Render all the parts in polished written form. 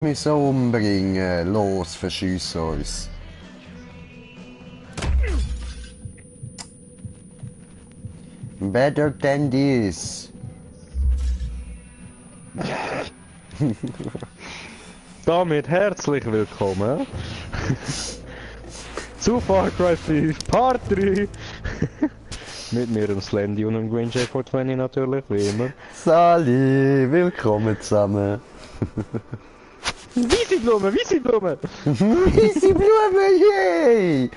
mich so umbringen. Los, verschiess uns. Better than this. Damit herzlich willkommen zu Far Cry 5 Part 3 mit mir, dem Slendy und dem Green J420 natürlich, wie immer. Sali, willkommen zusammen. Weisseblume, Weisseblume! Weisse Blumen, yay!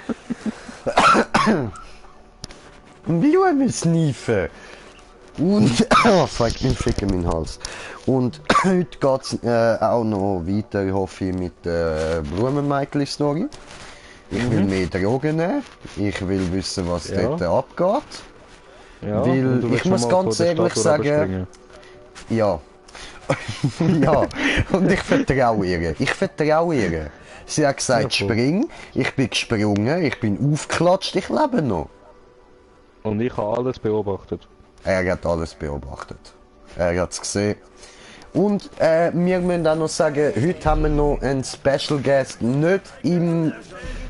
Blumen sniefen. Und, oh fuck, ich bin ficken meinen Hals. Und heute geht's auch noch weiter, hoffe ich, mit der Blumen-Michael-Story. Ich will mehr Drogen nehmen. Ich will wissen, was dort abgeht. Ja, Weil ich muss ganz ehrlich sagen, ja. Ja, und ich vertraue ihr. Ich vertraue ihr. Sie hat gesagt, Ja, spring. Ich bin gesprungen, ich bin aufgeklatscht, ich lebe noch. Und ich habe alles beobachtet. Er hat alles beobachtet. Er hat es gesehen. Und wir müssen auch noch sagen, heute haben wir noch einen Special Guest, nicht im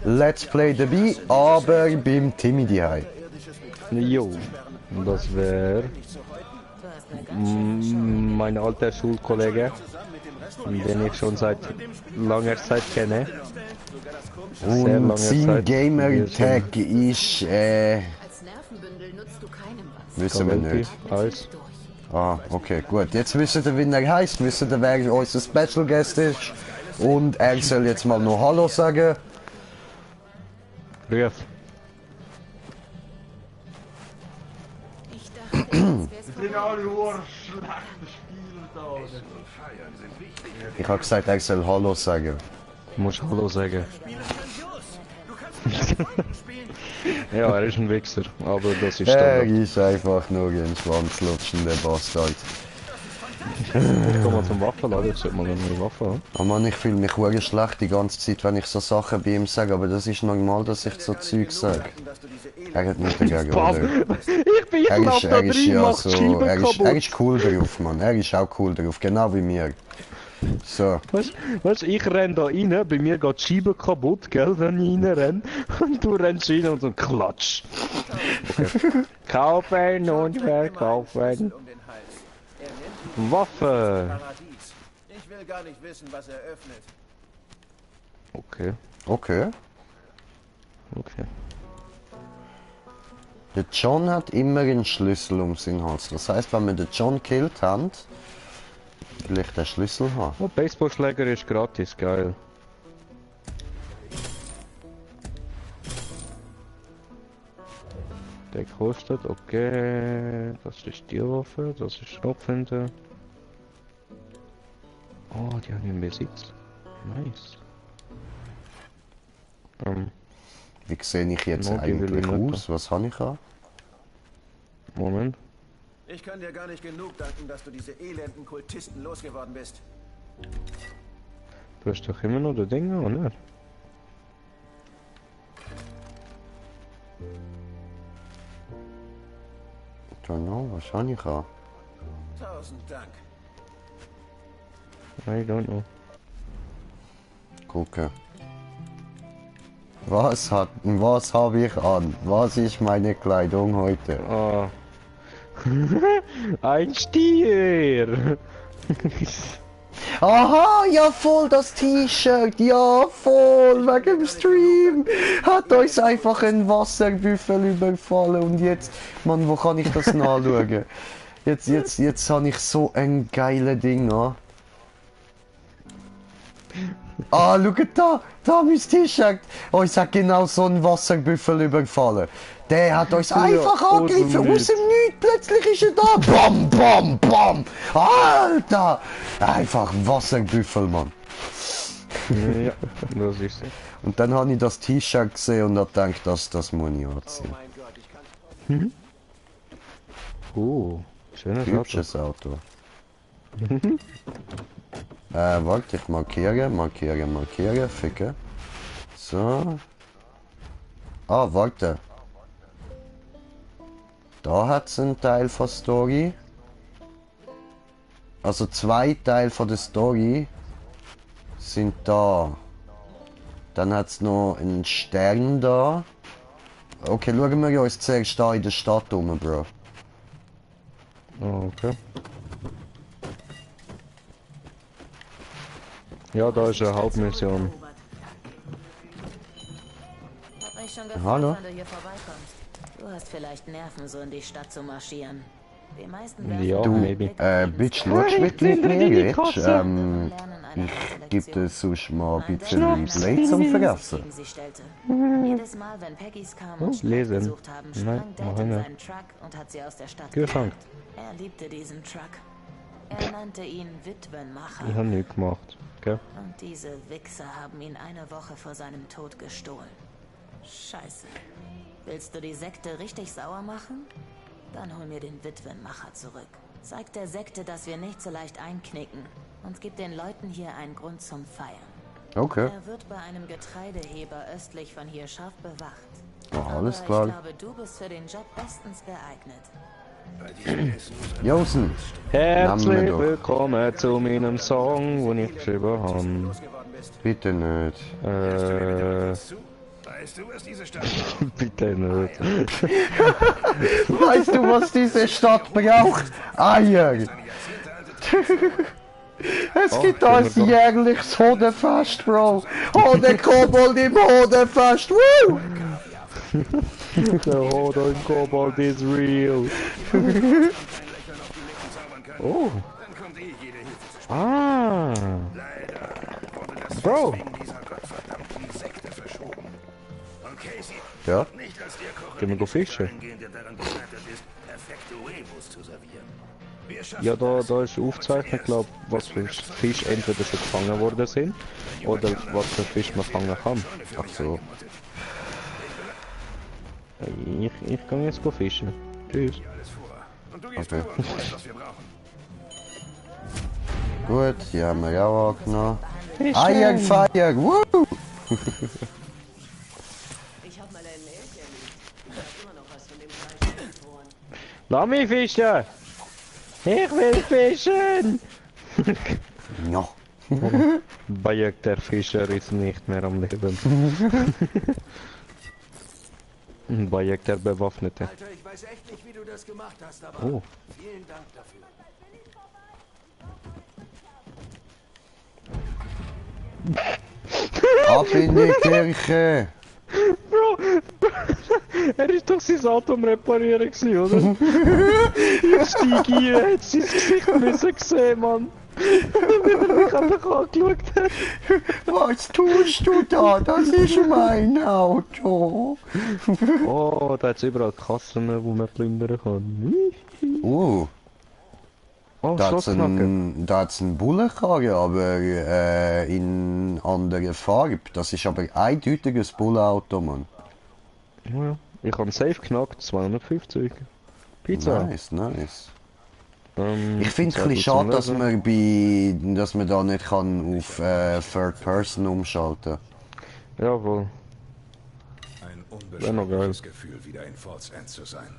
Let's Play dabei, aber beim Timmy daheim. Jo, das wäre mein alter Schulkollege, den ich schon seit langer Zeit kenne. Sehr Und lange sein Zeit. Gamer-Tag ist, Als Nervenbündel nutzt du keinem was. wissen wir nicht. Alles. Ah, okay, gut. Jetzt wisst ihr, wie er heißt, wisst ihr, wer unser Special Guest ist. Und er soll jetzt mal noch Hallo sagen. Ruf. Ich dachte, das wär's von Ich habe gesagt, er soll Hallo sagen. Du musst Hallo sagen. Ja, er ist ein Wichser, aber das ist Er Standard. ist einfach nur ein schwanzlutschender Bastard. Ich komm mal zum Waffenladen, jetzt sollte man eine Waffe haben. Oh Mann, ich fühle mich wirklich schlecht die ganze Zeit, wenn ich so Sachen bei ihm sage, aber das ist normal, dass ich so Zeug sage. Er hat nicht dagegen, Bam! oder? Ich bin Er knapp ist, da er ist drin, ja macht so, die Scheibe er kaputt. ist cool drauf, Mann. Er ist auch cool drauf, genau wie mir. So. Weißt du, ich renn da rein, bei mir geht die Scheibe kaputt, gell, wenn ich reinrenne. Und du rennst rein und so klatsch. Okay. Kaufen und verkaufen. Waffe! Ich will gar nicht wissen, was er öffnet. Okay, Okay. okay. Der John hat immer einen Schlüssel um seinen Hals. Das heißt, wenn wir den John killt haben, will ich den Schlüssel haben. Oh, Baseballschläger ist gratis, geil. Der kostet, okay. Das ist die Waffe, das ist Schnupfhände. Oh, die haben ihn Besitz. Nice. Wie sehe ich jetzt No, die will eigentlich ich nicht. aus? Was habe ich an? Moment. Ich kann dir gar nicht genug danken, dass du diese elenden Kultisten losgeworden bist. Du hast doch immer noch die Dinge, oder? I don't know, was habe ich an? 1000 Dank. I don't know. Gucke. Was habe ich an? Was ist meine Kleidung heute? Ah. Ein Stier! Aha, ja voll das T-Shirt, ja voll, wegen dem Stream. Hat uns einfach ein Wasserbüffel überfallen und jetzt, Mann, wo kann ich das nachschauen? Jetzt habe ich so ein geiles Ding an. Ah, schau da mein T-Shirt. Uns hat genau so ein Wasserbüffel überfallen. Der hat uns einfach angegriffen, aus dem Nichts, plötzlich ist er da. Bam, bam, bam. Alter! Einfach Wasserbüffel, Mann. Ja, das ist so. Und dann habe ich das T-Shirt gesehen und habe gedacht, das muss ich Oh anziehen. mein Gott, ich kann... Schönes Auto. Hübsches Auto. Warte, ich markiere, ficke. So. Ah, warte. Da hat es einen Teil von Story. Also 2 Teile von der Story sind da. Dann hat es noch einen Stern da. Okay, schauen wir uns zuerst da in der Stadt um, Bro. Oh, okay. Ja, da ist eine Hauptmission. Hab mich schon gefreut, Hallo? wenn du hier vorbeikommst. Du hast vielleicht Nerven, so in die Stadt zu marschieren. Die meisten werfen Ja, einen maybe. Blick auf jeden Bitch, Fall. schaust du wirklich mit mir jetzt? Lernen eine Ich gebe dir sonst mal ein Ein bisschen Blade Blade zum Vergessen. gegen sie stellte. Jedes Mal, wenn Peggy's kamen und Streit lesen. gesucht haben, Nein, sprang Dad mach ich in nicht. seinen Truck und hat sie aus der Stadt Kühlschrank. gejagt. Er liebte diesen Truck. Er nannte ihn Witwenmacher. Ich habe nichts gemacht. Okay. Und diese Wichser haben ihn eine Woche vor seinem Tod gestohlen. Scheiße. Willst du die Sekte richtig sauer machen? Dann hol mir den Witwenmacher zurück. Zeig der Sekte, dass wir nicht so leicht einknicken. Und gib den Leuten hier einen Grund zum Feiern. Okay, Er wird bei einem Getreideheber östlich von hier scharf bewacht. ja, alles Aber klar. ich glaube, du bist für den Job bestens geeignet. Josen, Namen Herzlich wir doch. willkommen zu meinem Song, den ich geschrieben habe. Losgeworden bist. Bitte nicht. Weißt du, was diese Stadt Bitte nicht. Weißt du, was diese Stadt braucht? Eier! Es gibt ein jährliches Hodefest, Bro! Hodenkobold im Hodefest! Woo! Der Hodor im Kobold is real. Oh. Dann kommt eh jede Hilfe zu spät. Ah. Leider wurde das Bro. wegen dieser gottverdammten Sekte verschoben. Und Casey Ja? wird nicht als der Koch Gehen wir go fischen? eingehen, der daran gescheitert ist, perfekte Huevos zu servieren. Wir schaffen Ja, das. da ist aufgezeichnet, glaube ich, was für Fisch entweder schon gefangen worden sind oder was für Fisch man fangen kann. Ach so. Ich kann jetzt go fischen. Tschüss. Alles vor. Und du gehst Okay. drüber und holst, was wir brauchen. Gut, die haben wir auch angenommen. Eier, Feier! Woo! Lass mich fischen! Ich will fischen! Ja. Bayek der Fischer ist nicht mehr am Leben. Bayek der Bewaffnete. Alter, ich weiß echt nicht, wie du das gemacht hast, aber Oh. vielen Dank dafür. Ab in die Kirche! Bro, er ist doch sein Auto am Reparieren gewesen, oder? Ich steige ein, er hat sein Gesicht müssen sehen, Mann. Wie er mich einfach angeschaut hat. Was tust du da? Das ist mein Auto! Oh, da hat es überall Kassen, wo man plündern kann. Oh, Da hat's Schlossknacken. einen Bullenkarren, aber in anderer Farbe. Das ist aber eindeutiges Bullenauto, Mann. Oh ja. Ich habe safe knackt, 250. Pizza. Nice, nice. Ähm, Ich finde es sehr ein gut bisschen schade, zum dass Lesen. dass man da nicht kann auf Third Person umschalten. Jawohl. Ein noch geil. unbeschreibliches Gefühl, wieder in Falls End zu sein.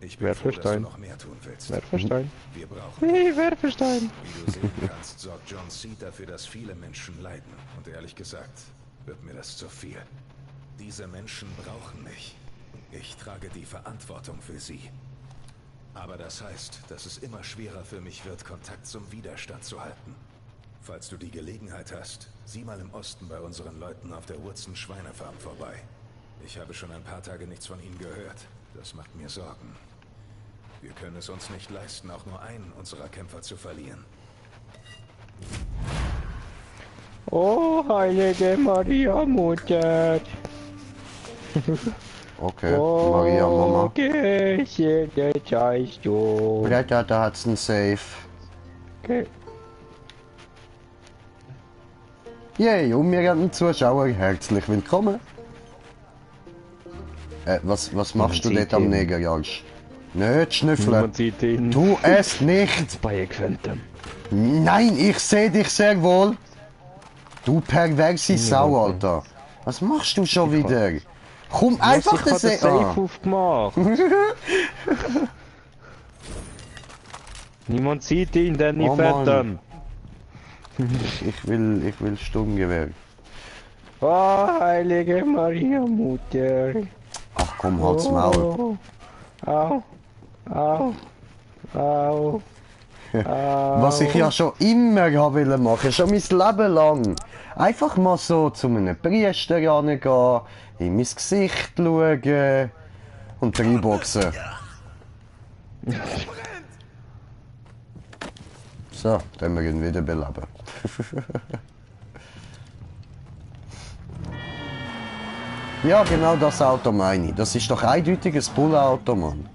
Ich bin Wer froh, dass du versteht? noch mehr tun willst. Werferstein. Wir brauchen, Hey, Werferstein. wie du sehen kannst, sorgt John Seed dafür, dass viele Menschen leiden. Und ehrlich gesagt, wird mir das zu viel. Diese Menschen brauchen mich. Ich trage die Verantwortung für sie. Aber das heißt, dass es immer schwerer für mich wird, Kontakt zum Widerstand zu halten. Falls du die Gelegenheit hast, sieh mal im Osten bei unseren Leuten auf der Woodson Schweinefarm vorbei. Ich habe schon ein paar Tage nichts von ihnen gehört. Das macht mir Sorgen. Wir können es uns nicht leisten, auch nur einen unserer Kämpfer zu verlieren. Oh, heilige Maria Mutter. Okay, Oh, Maria Mama. gesegnet du. Bretter, da hat's einen Safe. Okay. Yay, und wir haben einen Zuschauer. Herzlich willkommen. Was machst du Man dort sieht am ihn. Negerjalsch? Nicht schnüffeln. Niemand sieht ihn. Tu es nicht. Bei Quantum. Nein, ich sehe dich sehr wohl. Du perverse Sau, Alter. Was machst du schon wieder? Komm einfach Ich habe das den Safe aufgemacht. Niemand sieht ihn, Danny Oh Mann. Phantom. Ich will Sturmgewehr. Oh, heilige Maria Mutter. Ach komm, halt's Maul. Au. Au. Au. Was ich ja schon immer wollte machen, schon mein Leben lang. Einfach mal so zu einem Priester gehen, in mein Gesicht schauen und reinboxen. So, dann wir ihn wieder beleben. Ja, genau das Auto meine ich. Das ist doch eindeutig ein Bullenauto, Mann.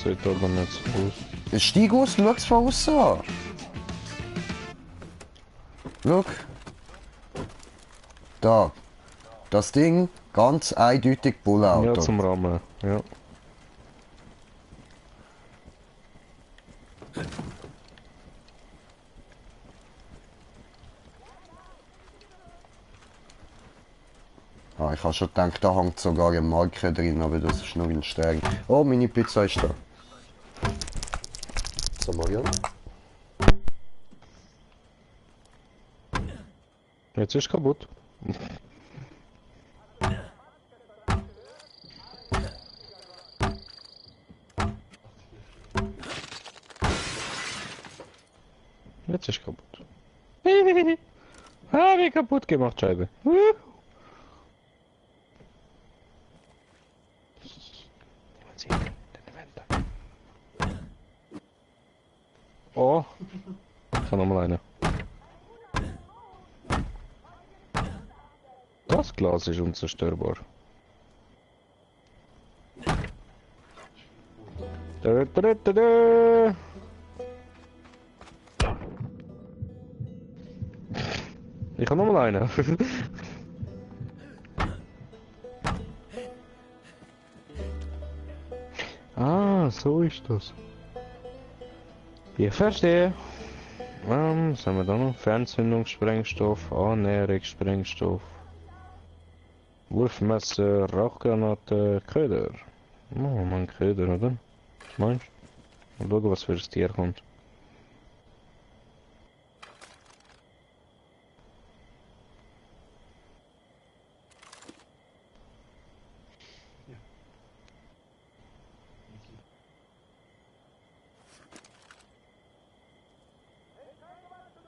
Sieht aber nicht so aus. Steig aus, schau es von außen an. Schau. Da. Das Ding, ganz eindeutig Bullenauto. Ja, zum Rahmen, ja. Ah, ich habe schon gedacht, da hängt sogar eine Marke drin, aber das ist nur ein Stern. Oh, meine Pizza ist da. So, Marianne. Jetzt ist kaputt. Jetzt ist kaputt. Habe ich kaputt gemacht, Scheibe. Oh, ich kann nochmal eine. Das Glas ist unzerstörbar. Da, da, da, da. Ich habe nochmal eine. Ah, so ist das. Ich verstehe. Was haben wir da noch? Fernzündungssprengstoff, Annäherungssprengstoff, Wurfmesser, Rauchgranate, Köder. Oh, mein Köder, oder? Meinst du? Mal schauen, was für ein Tier kommt.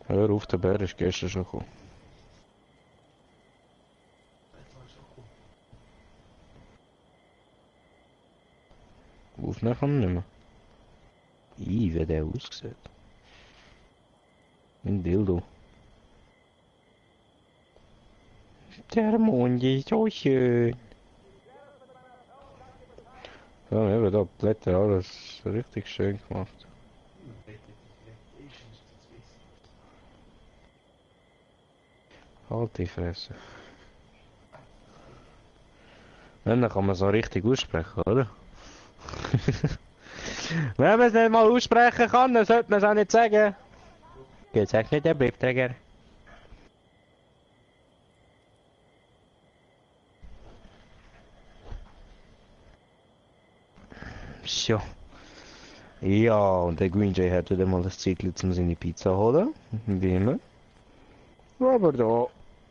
Hör auf, der Bär ist gestern schon gekommen. Aufnehmen kann er nicht mehr. Wie der aussieht. Ein Dildo. Der Mond ist so schön. Ja, eben da Blätter, alles richtig schön gemacht. Halt die Fresse. Dann kann man so richtig aussprechen, oder? Wenn man es nicht mal aussprechen kann, dann sollte man es auch nicht sagen. Jetzt sagt nicht der Briefträger. So. Ja, und der Green Jay hatte dann mal das Zeitchen zum seine Pizza holen. Wie immer. Aber da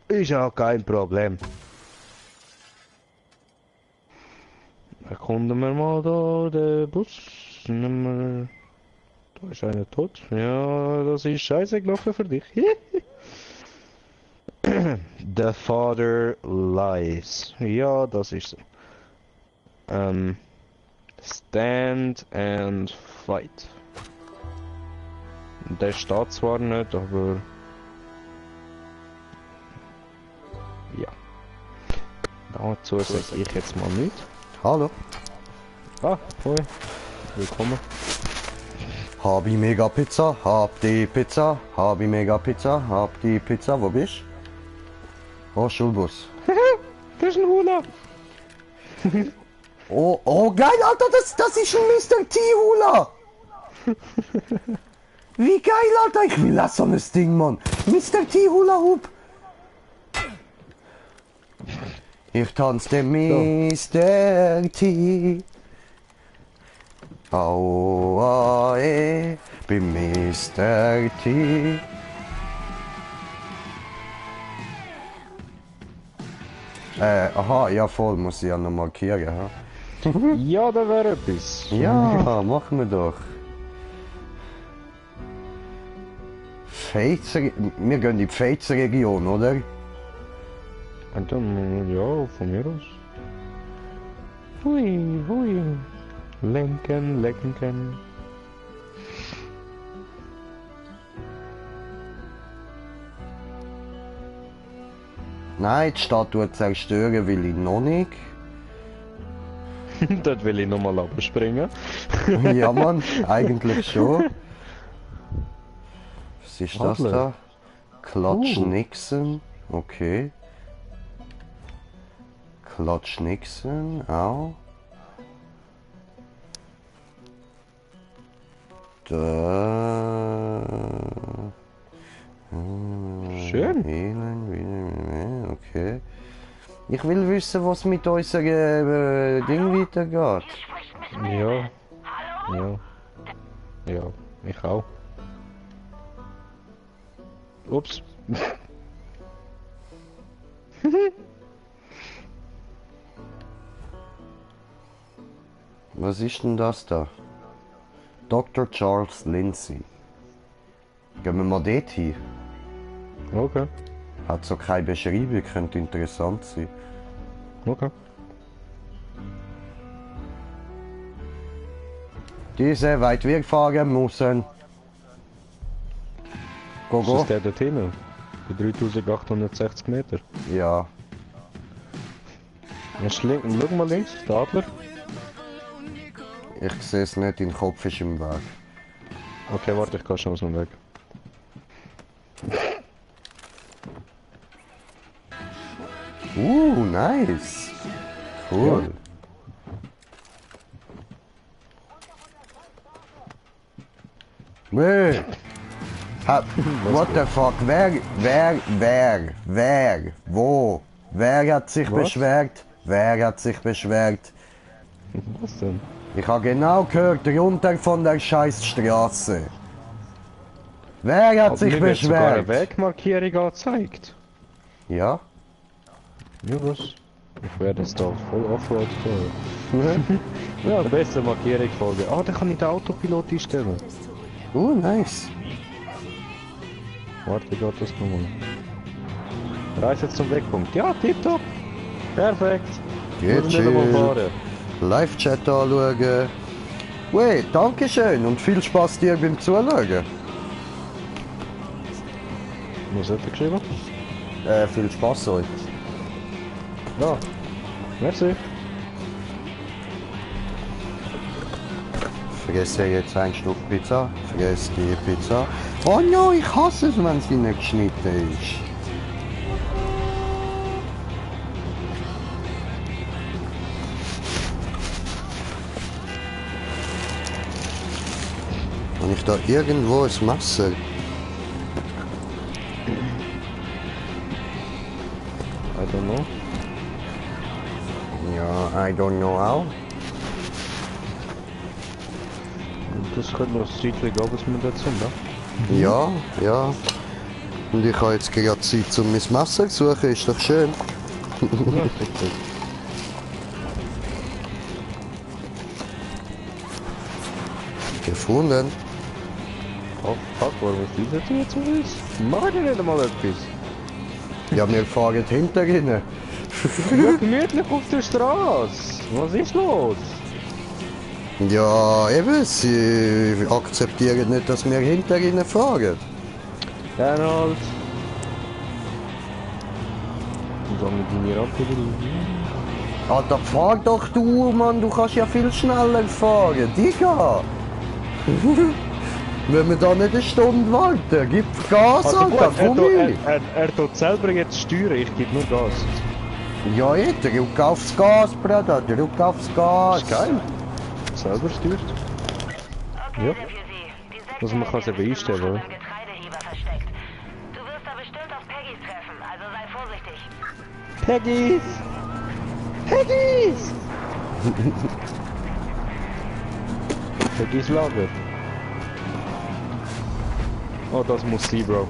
ist ja kein Problem. Erkunden wir mal da den Bus. Nehmen wir... Da ist einer tot. Ja, das ist scheiße gelaufen für dich. The Father Lies. Ja, das ist so. Stand and Fight. Der steht zwar nicht, aber... Ja. Dazu sage ich jetzt mal nicht. Hallo. Ah, hoi. Willkommen. Hab ich mega Pizza, hab die Pizza, hab ich mega Pizza, hab die Pizza, wo bist du? Oh, Schulbus. Das ist ein Hula. Oh, geil, Alter, das ist ein Mr. T-Hula. Wie geil, Alter, ich will das so ein Ding, Mann. Mr. T-Hula-Hoop. Ich tanze den Mr. T. Aue, bin Mr. T. Aha, ja voll, muss ich ja noch markieren. Ha? Ja, da wäre etwas. Ja, machen wir doch. Pfeizer, wir gehen in die Pfeizer-Region, oder? Und dann, ja, von mir aus. Hui, hui. Lenken, lenken. Nein, die Statue zerstören will ich noch nicht. Dort will ich nochmal abspringen. Ja, Mann, eigentlich schon. Was ist das Adler. da? Clutch Nixon, okay. Clutch Nixon, auch. Da. Schön. Okay. Ich will wissen, was mit unserem Ding weitergeht. Ja. Ja. Ja, ich auch. Ups. Was ist denn das da? Dr. Charles Lindsay. Gehen wir mal dort hin. Okay. Hat so keine Beschreibung, könnte interessant sein. Okay. Diese weit wir fahren müssen. Go, Ist go. das der dort hinten? Bei 3860 Meter. Ja. Schau mal links, der Adler. Ich sehe es nicht, dein Kopf ist im Weg. Okay, warte, ich kann schon aus dem Weg. Nice. Cool. Wait. What the fuck? Wer? Wo? Wer hat sich Was? beschwert? Wer hat sich beschwert? Was denn? Ich habe genau gehört, runter von der Scheißstraße. Wer hat sich Mir wird sogar eine beschwert? Wegmarkierung angezeigt. Ja? Ja, was? Ich werde jetzt da voll Offroad fahren. Ja, beste Markierung folgen. Ah, dann kann ich den Autopilot einstellen. Nice. Warte, wie geht das nochmal? Reise zum Wegpunkt. Ja, tipptopp. Perfekt. Geht Muss nicht einmal chill. fahren. Live-Chat anschauen. Wait, dankeschön und viel Spaß dir beim Zuschauen. Muss jemand geschrieben? Viel Spaß euch. Ja. Merci. Vergesse jetzt ein Stück Pizza. Vergesse die Pizza. Oh no, ich hasse es, wenn sie nicht geschnitten ist. Und ich da irgendwo ein Messer. I don't know. Ja, I don't know how. Das könnte noch ein Zeitchen gehen, bis wir dort sind, ne? Ja. Und ich habe jetzt gerade Zeit, um mein Messer zu suchen, ist doch schön. Ja, richtig. Gefunden. Oh fuck, warum ist dieser Tür jetzt so ist? Mach dir nicht einmal etwas. Ja, wir fahren hinter ihnen. Ja, gemütlich auf der Straße. Was ist los? Ja, eben, sie akzeptieren nicht, dass wir hinter ihnen fahren. Dann halt. Und dann mit deiner Rampe wieder. Alter, fahr doch du, Mann, du kannst ja viel schneller fahren. Digga! Wenn wir da nicht eine Stunde warten, gib Gas, Also Alter, gut, komm hin! er tut selber jetzt steuern, ich gebe nur Gas. Ja, jetzt, drück aufs Gas, Bruder, drück aufs Gas. Ist geil. Selber steuert. Ja. Also man kann es eben einstellen, oder? Getreideheber versteckt. Du wirst da bestimmt auf Peggys treffen, also sei vorsichtig. Peggy's! Peggy's! Peggy's Lager. Oh, das muss sein, Bro.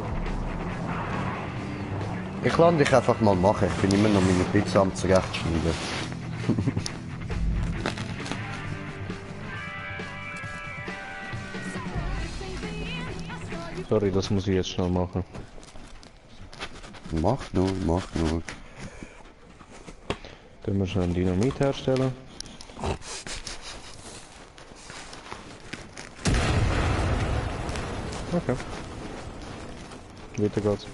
Ich lasse dich einfach mal machen, ich bin immer noch meine Pizza am zurechtschneiden. Sorry, das muss ich jetzt schnell machen. Mach nur, mach nur. Können wir schnell ein Dynamit herstellen? Okay. Weiter geht's.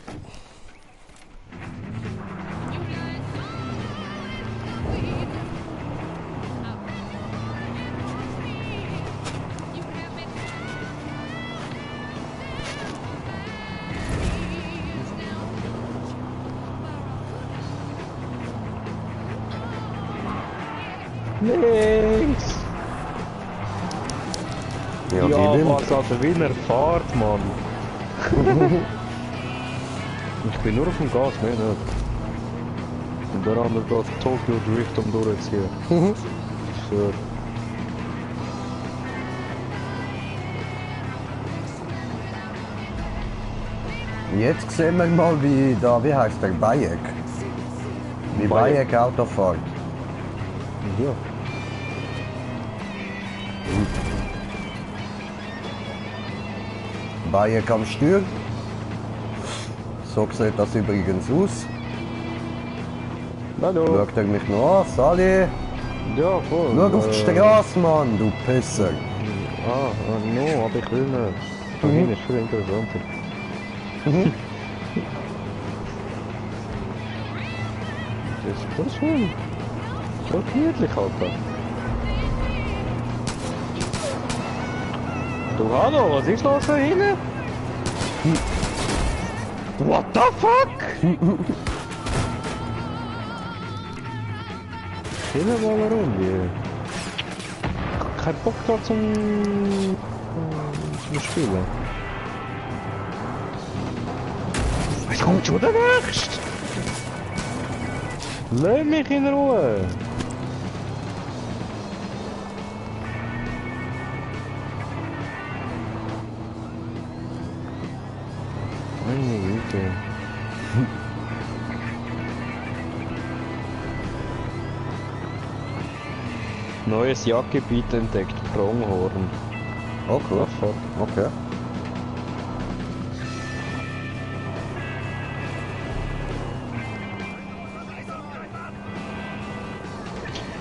Links! Ja, Ja, gib ihm. was Alter, wie er fährt, Mann. Ich bin nur auf dem Gas, mehr nicht. Und der andere geht Tokyo Drift um durchzuziehen. So. Jetzt sehen wir mal, wie heißt der, Bayek? Wie Bayek. Bayek Auto fährt. Ja. Bayek am Steuer. So sieht das übrigens aus. Hallo. Schaut er mich noch an, Sali? Ja, voll. Schau auf die Straße, Mann, du Pisser. No, aber ich will nicht. Da hinten ist viel interessanter. Das ist voll schön. Voll gemütlich, Alter. Du, hallo, was ist los da hinten? What the fuck? Chillen mal eine Runde. Ich hab keinen Bock da zum Spielen. Es kommt schon der Nächste! Lass mich in Ruhe! Meine Güte. Neues Jagdgebiet entdeckt, Pronghorn. Oh, cool. Okay.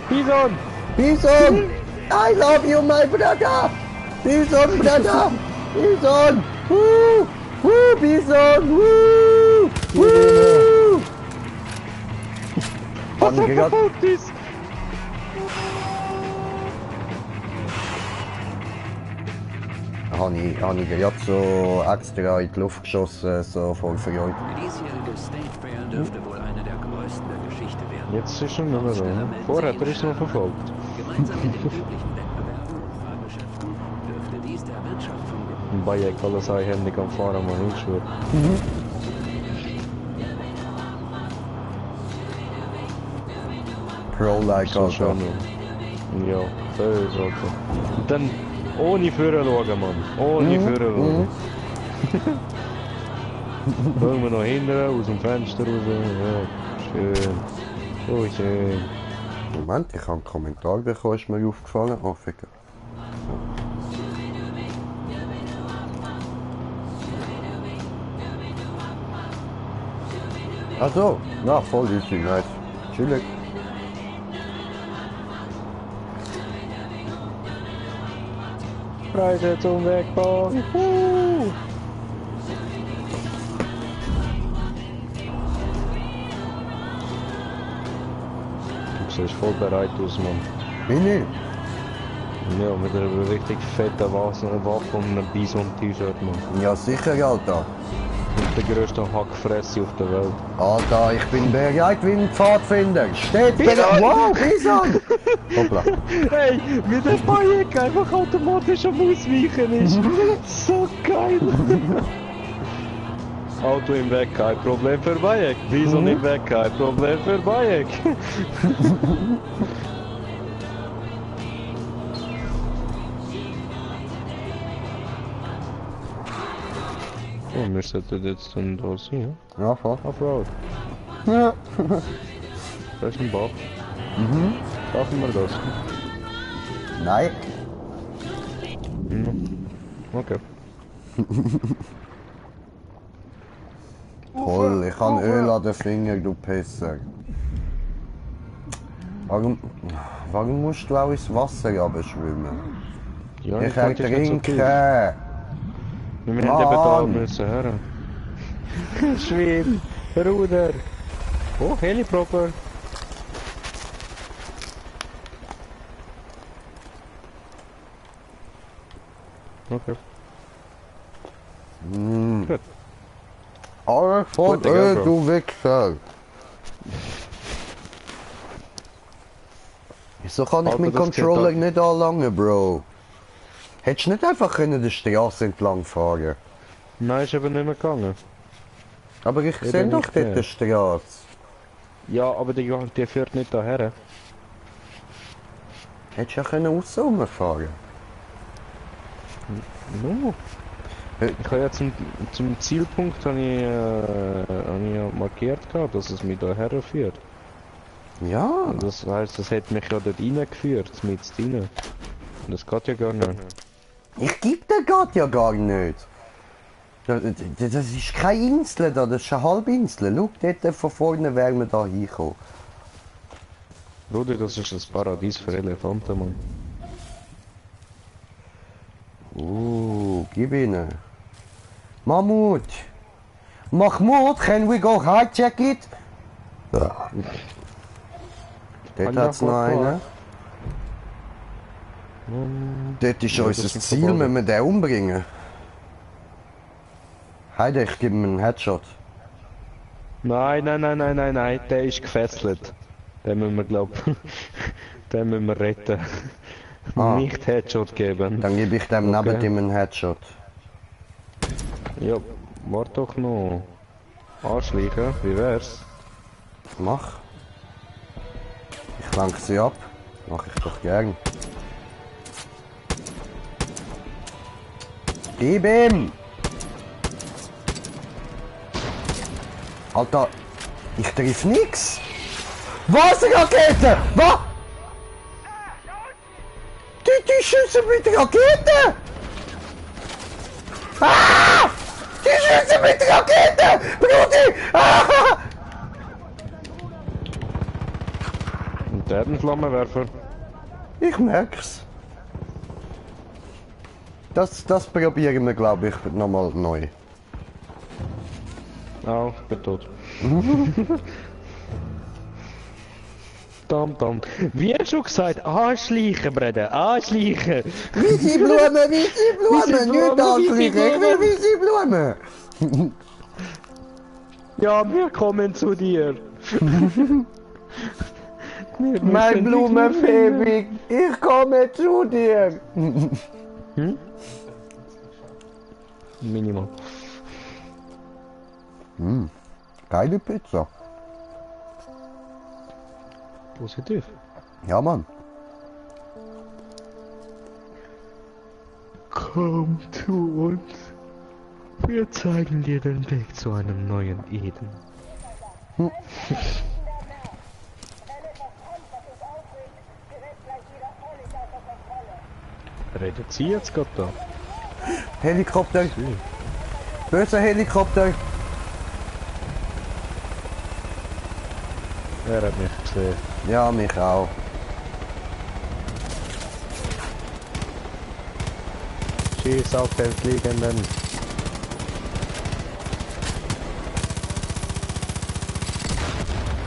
Bison! Bison! I love you, my brother! Bison, brother! Bison! Woo! Woo, Bison! Woo! Woo! Was verfolgt ist? Habe ich gerade so extra in die Luft geschossen, so voll Freude. Die diesjährige State Fair dürfte wohl eine der größten der Geschichte werden. Jetzt ist er nicht mehr da. Vorher hat er uns noch verfolgt. Gemeinsam mit den üblichen Wettbewerben und Fahrgeschäften dürfte dies der Wirtschaft von Bayek alles einhändig am Fahren, man ich schwöre. Pro-like So also. schön. Ja, böse, Alter. Und dann ohne Führer schauen, Mann. Ohne Führer schauen. Schauen wir noch hinten, aus dem Fenster raus. Ja, schön. So schön. Moment, ich habe einen Kommentar bekommen, ist mir aufgefallen. Oh, ficker. Ach so, na voll easy, nice. Chillig. Preise zum Wegbauen. Du siehst voll bereit aus, Mann. Bin ich? Ja, mit einer richtig fetten Waffe und einem Bison-T-Shirt, Mann. Ja, sicher, Alter. Und der grösste Hackfresse auf der Welt. Alter, ich bin bereit wie ein Pfadfinder. Steht bereit. Wow, Bison! Hoppla. Hey, wie der Bayek einfach automatisch am Ausweichen ist. So geil. Auto im Weg, kein Problem für Bayek. Bison im Weg, kein Problem für Bayek. wir sollten jetzt dann da sein, ja? Ja, voll. Offroad. Ja. Da ist ein Bach. Mhm. Schaffen wir das? Nein. Okay. Toll, ich habe Öl an den Fingern, du Pisser. Warum musst du auch ins Wasser schwimmen? Ja, Ich fand das nicht so trinken. cool. Wir haben eben da Mann. müssen hören. Schwimm, Ruder. Oh, Heliproper. Okay. Gut. Alles voll Gute Öl, GoPro. du Wichser. Wieso kann ich Alter, meinen das Controller geht nicht anlangen, Bro? Hättest du nicht einfach können die Straße entlang fahren? Nein, ist eben nicht mehr gegangen. Aber ich Eben sehe doch nicht dort mehr. die Straße. Ja, aber die führt nicht daher. Hättest du ja können aussen rumfahren. No. Ich habe ja zum Zielpunkt habe ich ja markiert gehabt, dass es mich daher führt. Ja, Und das heisst, das hat mich ja dort reingeführt, mit rein. Und das geht ja gar nicht. ich geb den Gott ja gar nicht. Das ist keine Insel da, das ist eine Halbinsel. Schau, dort von vorne wären wir da hingekommen. Bruder, das ist das Paradies für Elefanten, Mann. Gib ihnen. Mammut! Mahmoud, can we go hijack it? Dort hat's noch einen. Dort ist Ja, unser das ist Ziel, verboten. wenn wir den umbringen. Heide, ich gebe ihm einen Headshot. Nein, der ist gefesselt. Den müssen wir, glaub den müssen wir retten. Ah. Nicht Headshot geben. Dann gebe ich dem Okay. neben ihm einen Headshot. Ja, warte doch noch. Anschleichen, wie wär's? Mach. Ich lenke sie ab. Mach ich doch gern. Gib ihm! Alter, ich triff nix! Was, Rakete? Was? Die schießen mit Raketen! Ah! Die schießen mit Raketen! Brudi! Ah! Und der hat einen Flammenwerfer. Ich merk's. Das probieren wir, glaube ich, nochmal neu. Oh, ich bin tot. Dam. Wie schon gesagt, anschleichen, Bruder, anschleichen. Weisse Blumen, nicht anschleichen, ich will weisse Blumen. Ja, wir kommen zu dir. Wir Mein müssen dich Blumenfäbig, ich komme zu dir. Minimal. Geile Pizza. Positiv. Ja, Mann. Komm zu uns. Wir zeigen dir den Weg zu einem neuen Eden. Redet sie jetzt gerade da? Helikopter. Böser Helikopter. Er hat mich gesehen. Ja, mich auch. Schieß auf den Fliegenden.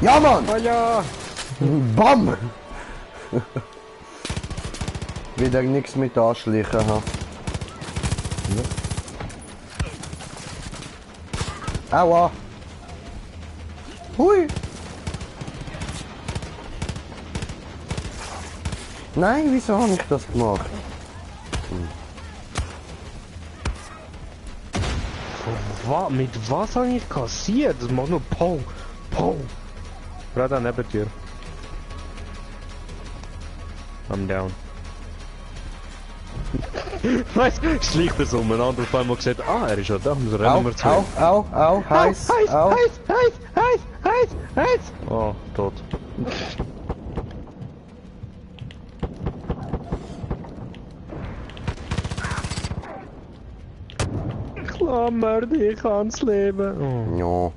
Ja, Mann. Oh ja! Bam. Wieder nichts mit Anschleichen haben. Aua. Hui. Nein, wieso habe ich das gemacht? Mit was habe ich kassiert? Das macht nur Pow, Pow. Gerade neben dir. I'm down. Weißt du, schleicht er so umeinander auf einmal gesagt, er ist ja da, muss rennen wir zu. Au, heiß, au. Heiß! Oh, tot. Klammer dich ans Leben. Oh. Ja.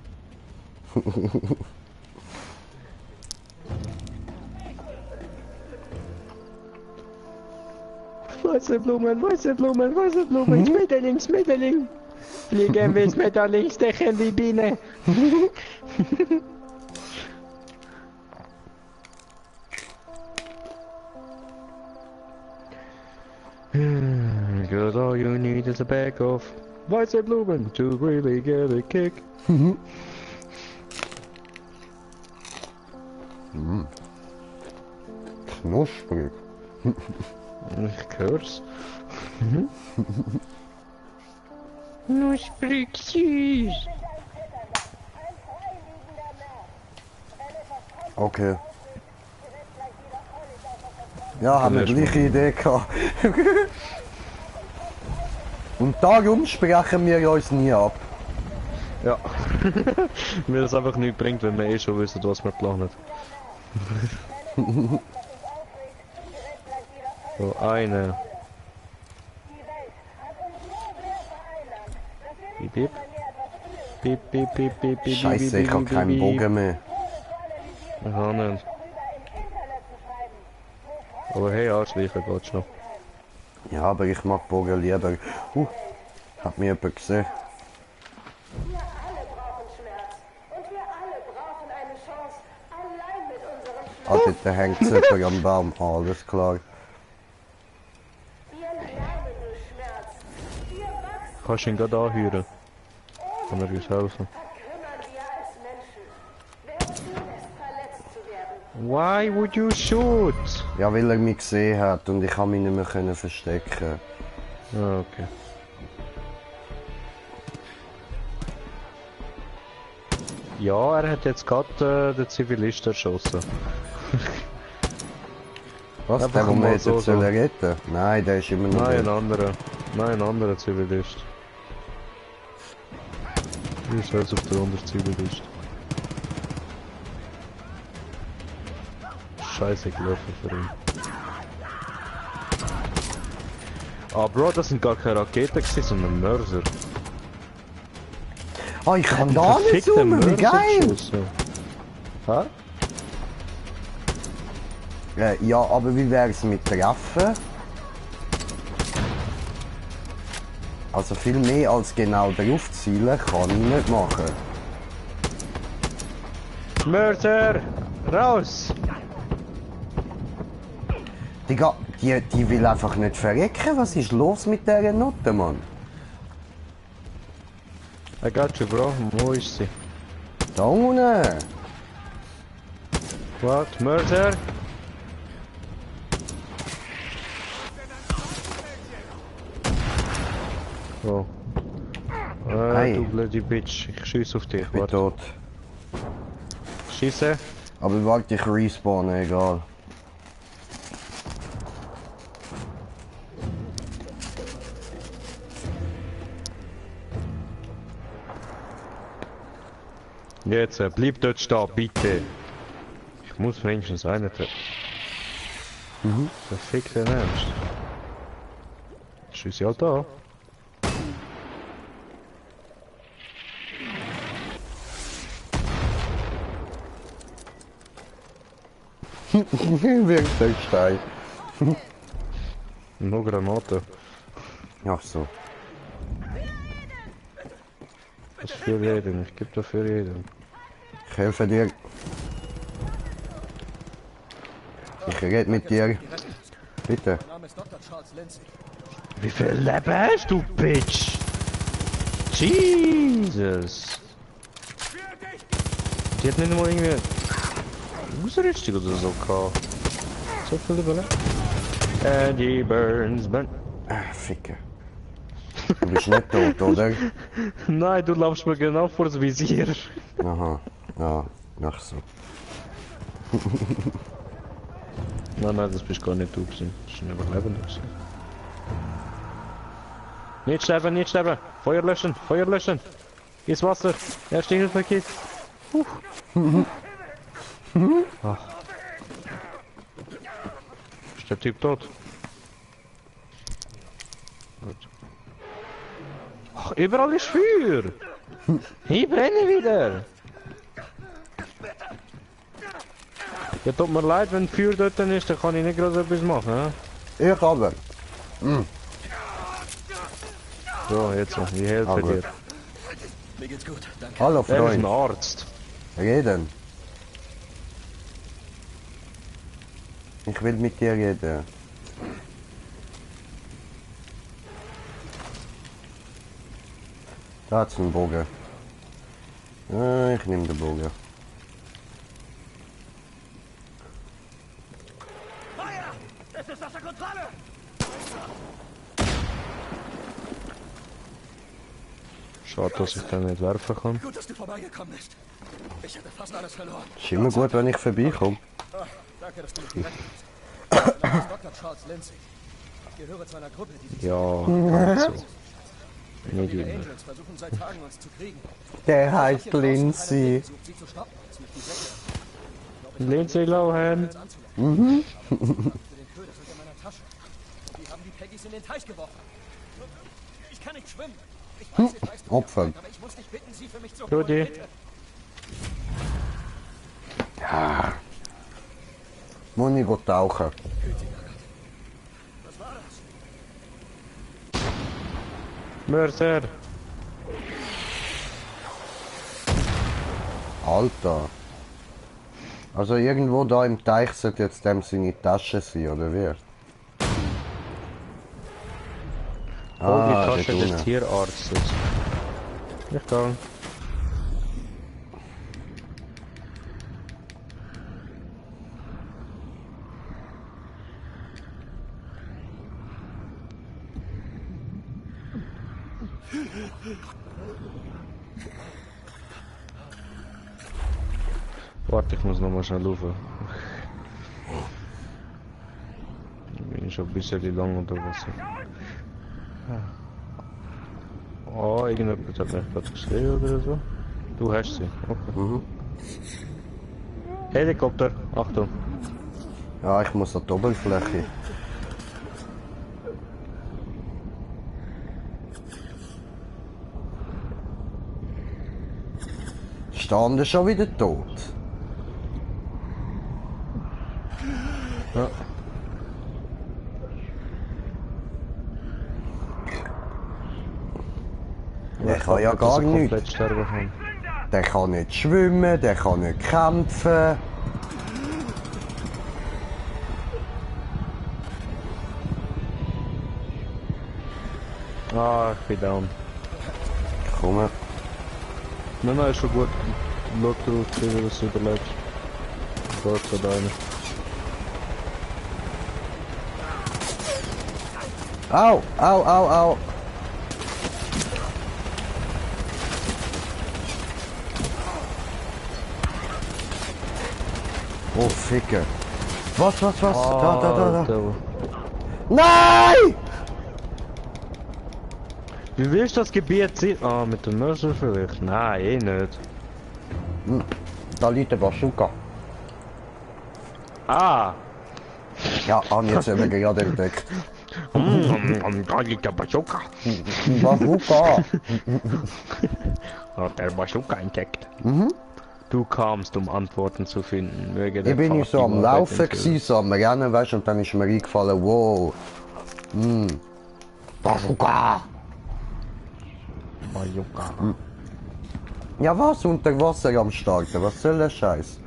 Weiße Blumen, Schmetterling. Fliegen wie Schmetterling, stechen wie Biene. Cause all you need is a bag of weiße Blumen to really get a kick. Knusprig. Ich hör's. Knusprig süß. Okay. Ja, haben wir die gleiche Idee gehabt. Und darum sprechen wir uns nie ab. Ja. Mir das einfach nicht bringt, wenn wir eh schon wissen, was wir planen. So, eine. Piep, piep. Piep, piep, piep, piep, piep. Scheiße, ich hab keinen Bogen mehr. Ich auch nicht. Aber hey, Arschleichen geht's noch. Ja, aber ich mag Bogen lieber. Hat mir jemand gesehen? Wir alle brauchen Schmerz. Und wir alle brauchen eine Chance, allein mit unserem Schmerz. Da hängt jemand am Baum. Alles klar. Wir lernen durch Schmerz. Wir wachsen. Kannst du ihn gerade anhören? Kann er uns helfen? Verkümmern wir als Menschen. Wer zulässt, verletzt zu werden. Why would you shoot? Ja, weil er mich gesehen hat und ich mich nicht mehr können verstecken. Ah, okay. Ja, er hat jetzt gerade den Zivilist erschossen. Was? Einfach Der, der mal mir so jetzt retten? Nein, der ist immer noch Nein, ein dort. anderer. Nein, ein anderer Zivilist. Wie ist jetzt auf der andere Zivilist? Scheiße gelaufen für ihn. Ah, Bro, das sind gar keine Raketen gewesen, sondern Mörser. Ah, ich kann da nicht zoomen, wie geil! Hä? Ja, aber wie wär's mit Treffen? Also viel mehr als genau drauf zielen kann ich nicht machen. Mörser! Raus! Digga, die will einfach nicht verrecken. Was ist los mit dieser Note, Mann? I got you, Bro. Wo ist sie? Da unten! What? Mörser? Oh. Hey. Du blöde Bitch. Ich schieße auf dich. Ich bin Warte. tot. Schieße. Aber warte, ich respawnen, egal. Jetzt, bleib dort stehen, bitte. Ich muss wenigstens einen treffen. Verfickte Ernst. Schieße halt da. Wirkt der Stein. Nur Granate. Ach so. Das ist für jeden. Ich gebe dafür jeden. Ich helfe dir. Ich rede mit dir. Bitte. Wie viel Leben hast du, Bitch? Jesus. Die hat nicht mal irgendwie Ausrüstung oder so gehabt. So viel Leben. Andy Burns, man. Ficken. Du bist nicht tot, oder? Nein, du laufst mir genau vor das Visier. Aha. Ja, ach so. Nein, das bist gar nicht du gewesen. Das ist ein Überlebender gewesen. Nicht sterben, nicht sterben. Feuer löschen, Feuer löschen. Ins Wasser. Erste Hilfe-Kit. Ach. Ist der Typ tot? Gut. Ach, überall ist Feuer. Ich brenne wieder. Ja, tut mir leid, wenn Feuer dort ist, dann kann ich nicht groß etwas machen. He? Ich aber. So, jetzt, ich helfe dir. Mir geht's gut, danke. Hallo Er ist ein Freund. Arzt. Reden. Ich will mit dir reden. Da hat's einen Bogen. Ich nehme den Bogen. Schade, dass ich den nicht werfen kann. Gut, dass du vorbeigekommen bist. Ich hätte fast alles verloren. Ist immer gut, wenn ich vorbeikomme. Danke, dass du mich gerettet hast. Mein Name ist Dr. Charles Lindsay. Ich gehöre zu einer Gruppe, die sich Ja, also. Nicht Die immer. Angels versuchen seit Tagen, uns zu kriegen. Der heißt Lindsay. Versucht sie zu stoppen, als mich die Sekte Lindsay Lohan. für den Köder sind in meiner Tasche. Die haben die Peggys in den Teich geworfen. Ich kann nicht schwimmen. Ich weiß, ich weiß, Opfer. aber ich muss dich bitten, sie für mich zu holen. Rudi. Bitte. Ja. Muss ich gut tauchen. Was war das? Mörser. Alter. Also irgendwo da im Teich sollte jetzt dem seine Tasche sein, oder wie? Oh, die dort Tasche des unten. Tierarztes. Ich kann. Warte, ich muss noch mal schnell laufen. Ich bin schon ein bisschen lang unter Wasser. Oh, irgendjemand hat mich gerade gesehen oder so. Du hast sie, okay. Helikopter, Achtung. Ja, ich muss an die Oberfläche. Stand er schon wieder tot? Ja. Der kann ja gar nichts. Komplett sterben kann. Der kann nicht schwimmen, der kann nicht kämpfen. Ah, ich bin down. Komm. Nein, nein, ist schon gut. Schau du, dass du überlebst. Gott sei Dank. Au, au, au, au. Oh, Ficke. Was? Da. Alter. Nein! Wie willst du das Gebiet sehen? Ah, mit dem Mörser vielleicht? Nein, eh nicht. Da liegt der Bazooka. Ah! Ja, haben jetzt eben gerade entdeckt. Da liegt der Bazooka. Bazooka! Hat der Bazooka entdeckt. Du kamst, um Antworten zu finden. Möge der Ich bin nicht so Pfad am die Wahrheit Laufen enthüllen. gewesen, so am Rennen, weißt du, und dann ist mir eingefallen, wow. Bazooka! Bazooka. Ja, was? Unter Wasser am Starten? Was soll der Scheiß?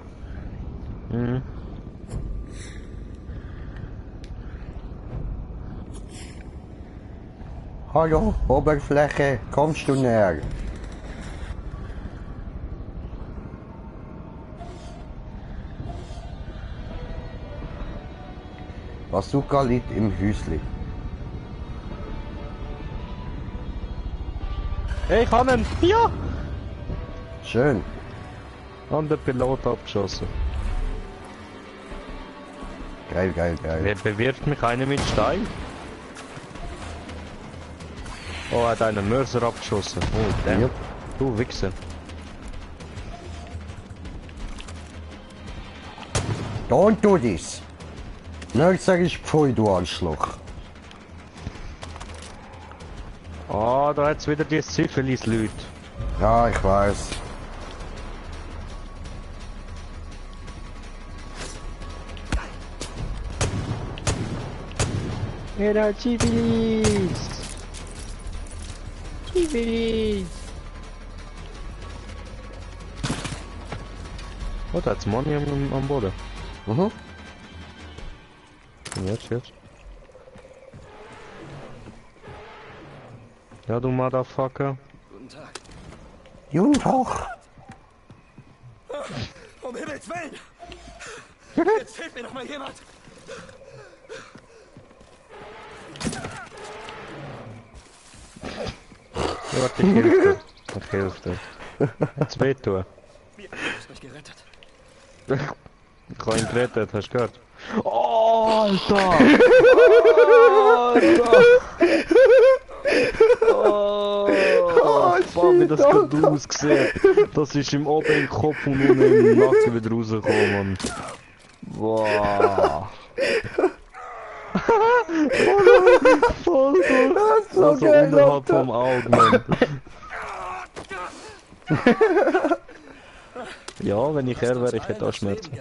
Hallo, Oberfläche, kommst du näher? Bazooka liegt im Hüsli. Hey, ich kann ihn! Ja! Schön. Und der Pilot abgeschossen. Geil, geil, geil. Wer bewirft mich einer mit Stein? Oh, er hat einen Mörser abgeschossen. Oh, damn. Yep. Du Wichser. Don't do this. Mörser ist voll, du Arschloch. Ah, da hat's wieder die Syphilis-Leute. Ja, ich weiß. Er hat Syphilis! Syphilis! Oh, da hat's Money am Boden. Mhm. Jetzt. Ja, du Motherfucker. Guten Tag. Guten Tag. Um Himmels Willen! Jetzt hilft mir doch mal jemand! Ja, warte, ich helfe dir. Ich helfe dir. Hat's weh tun. Wie hast du mich gerettet? Ich kann ihn gerettet, hast du gehört? Oh, Alter! Alter! Oh, Mann, wie das gerade ausgesehen. Das ist ihm oben im Kopf und unten im Nacken wieder rausgekommen, Mann. Wow. Voll durch. So Also geil, unterhalb Alter. vom Auge, Mann. Ja, wenn ich er wäre, ich hätte auch Schmerzen.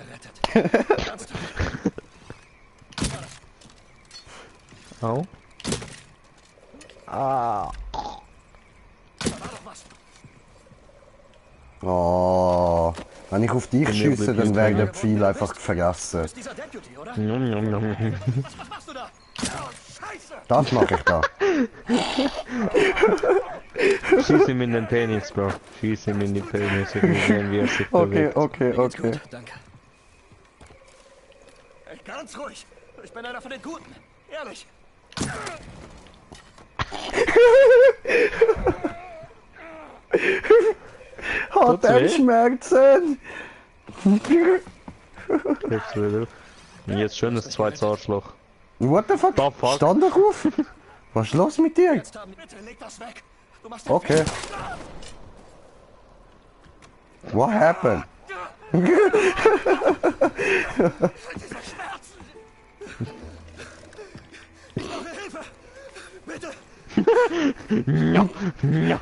Au. Ah. Oh. Wenn ich auf dich Bin schieße, ich dann wäre wirklich der Pfeil einfach vergessen. Dieser Deputy, oder? Njom, njom, njom. Was machst du da? Oh, Scheiße! Das mache ich da. Schieß ihm in den Penis, Bro. Schieß ihm in die Penis. Ich will sehen, wie er sich bewegt. Okay. Gut, danke. Ey, ganz ruhig. Ich bin einer von den Guten. Ehrlich. Hat er weh? Schmerzen? Jetzt wieder. Und jetzt schönes zweites Arschloch. What the fuck? Da, fuck. Stand doch auf. Was ist los mit dir? Jetzt haben... Bitte leg das weg. Du machst Okay. What happened? diese Schmerzen. Ich brauche Hilfe. Bitte. Ja, ja.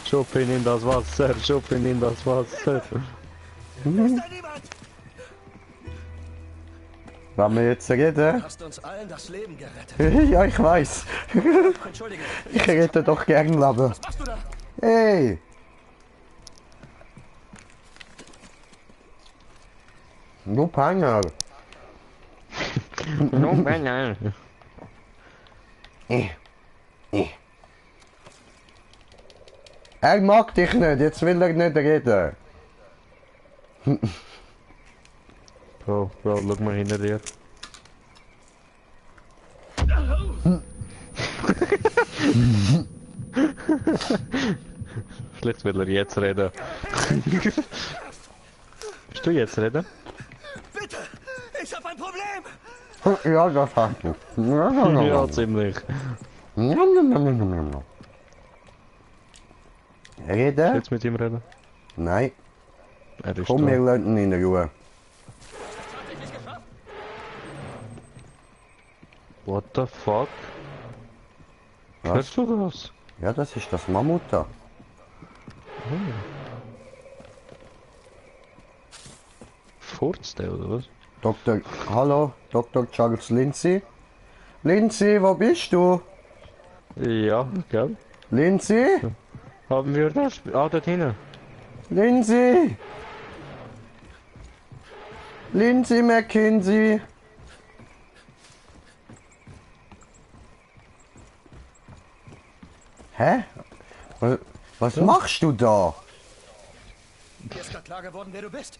Schub ihn in das Wasser, schub ihn in das Wasser. Ist da niemand? Wollen wir jetzt Du reden? hast uns allen das Leben gerettet. Ja, ich weiß. Entschuldige. Ich rede doch gern Leben. Was machst du da? Hey! Du Panger! No, nein. Er mag dich nicht, jetzt will er nicht reden. Bro, schau mal hinter dir. Vielleicht will er jetzt reden. Willst du jetzt reden? Bitte. Ich habe ein Problem. Ja, das hast du. Ja, ziemlich. Reden? Jetzt mit ihm reden? Nein, Er ist komm, wir da. lassen ihn in Ruhe. What the fuck? Was? Hörst du das? Ja, das ist das Mammut da. Furzt der oder was? Hallo, Dr. Charles Lindsay. Lindsay, wo bist du? Ja, gell? Lindsay? Haben wir das? Ah, dort hinten. Lindsay! Lindsay McKinsey! Hä? Was machst du da? Mir ist gerade klar geworden, wer du bist.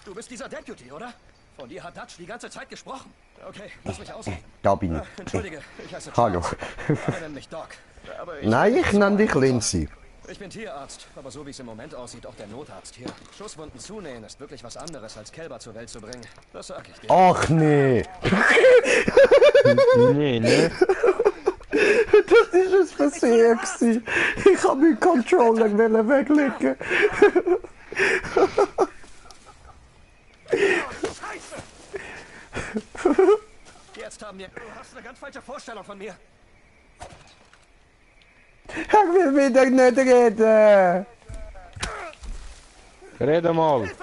Du bist dieser Deputy, oder? Von dir hat Dutch die ganze Zeit gesprochen. Okay, lass mich ausreden. Da bin ich. Entschuldige, ich heiße Hallo. Charles. Alle nennen mich Doc. Aber ich Nein, ich nenne dich Lindsay. Ich bin Tierarzt, aber so wie es im Moment aussieht, auch der Notarzt hier. Schusswunden zunähen ist wirklich was anderes, als Kälber zur Welt zu bringen. Das sag ich dir. Ach nee. Nee, ne? Das ist ein Versehen gewesen. Ich hab meinen Controller weglegen. Jetzt haben wir... Du hast eine ganz falsche Vorstellung von mir. Ich will wieder nicht reden. Rede mal. Ist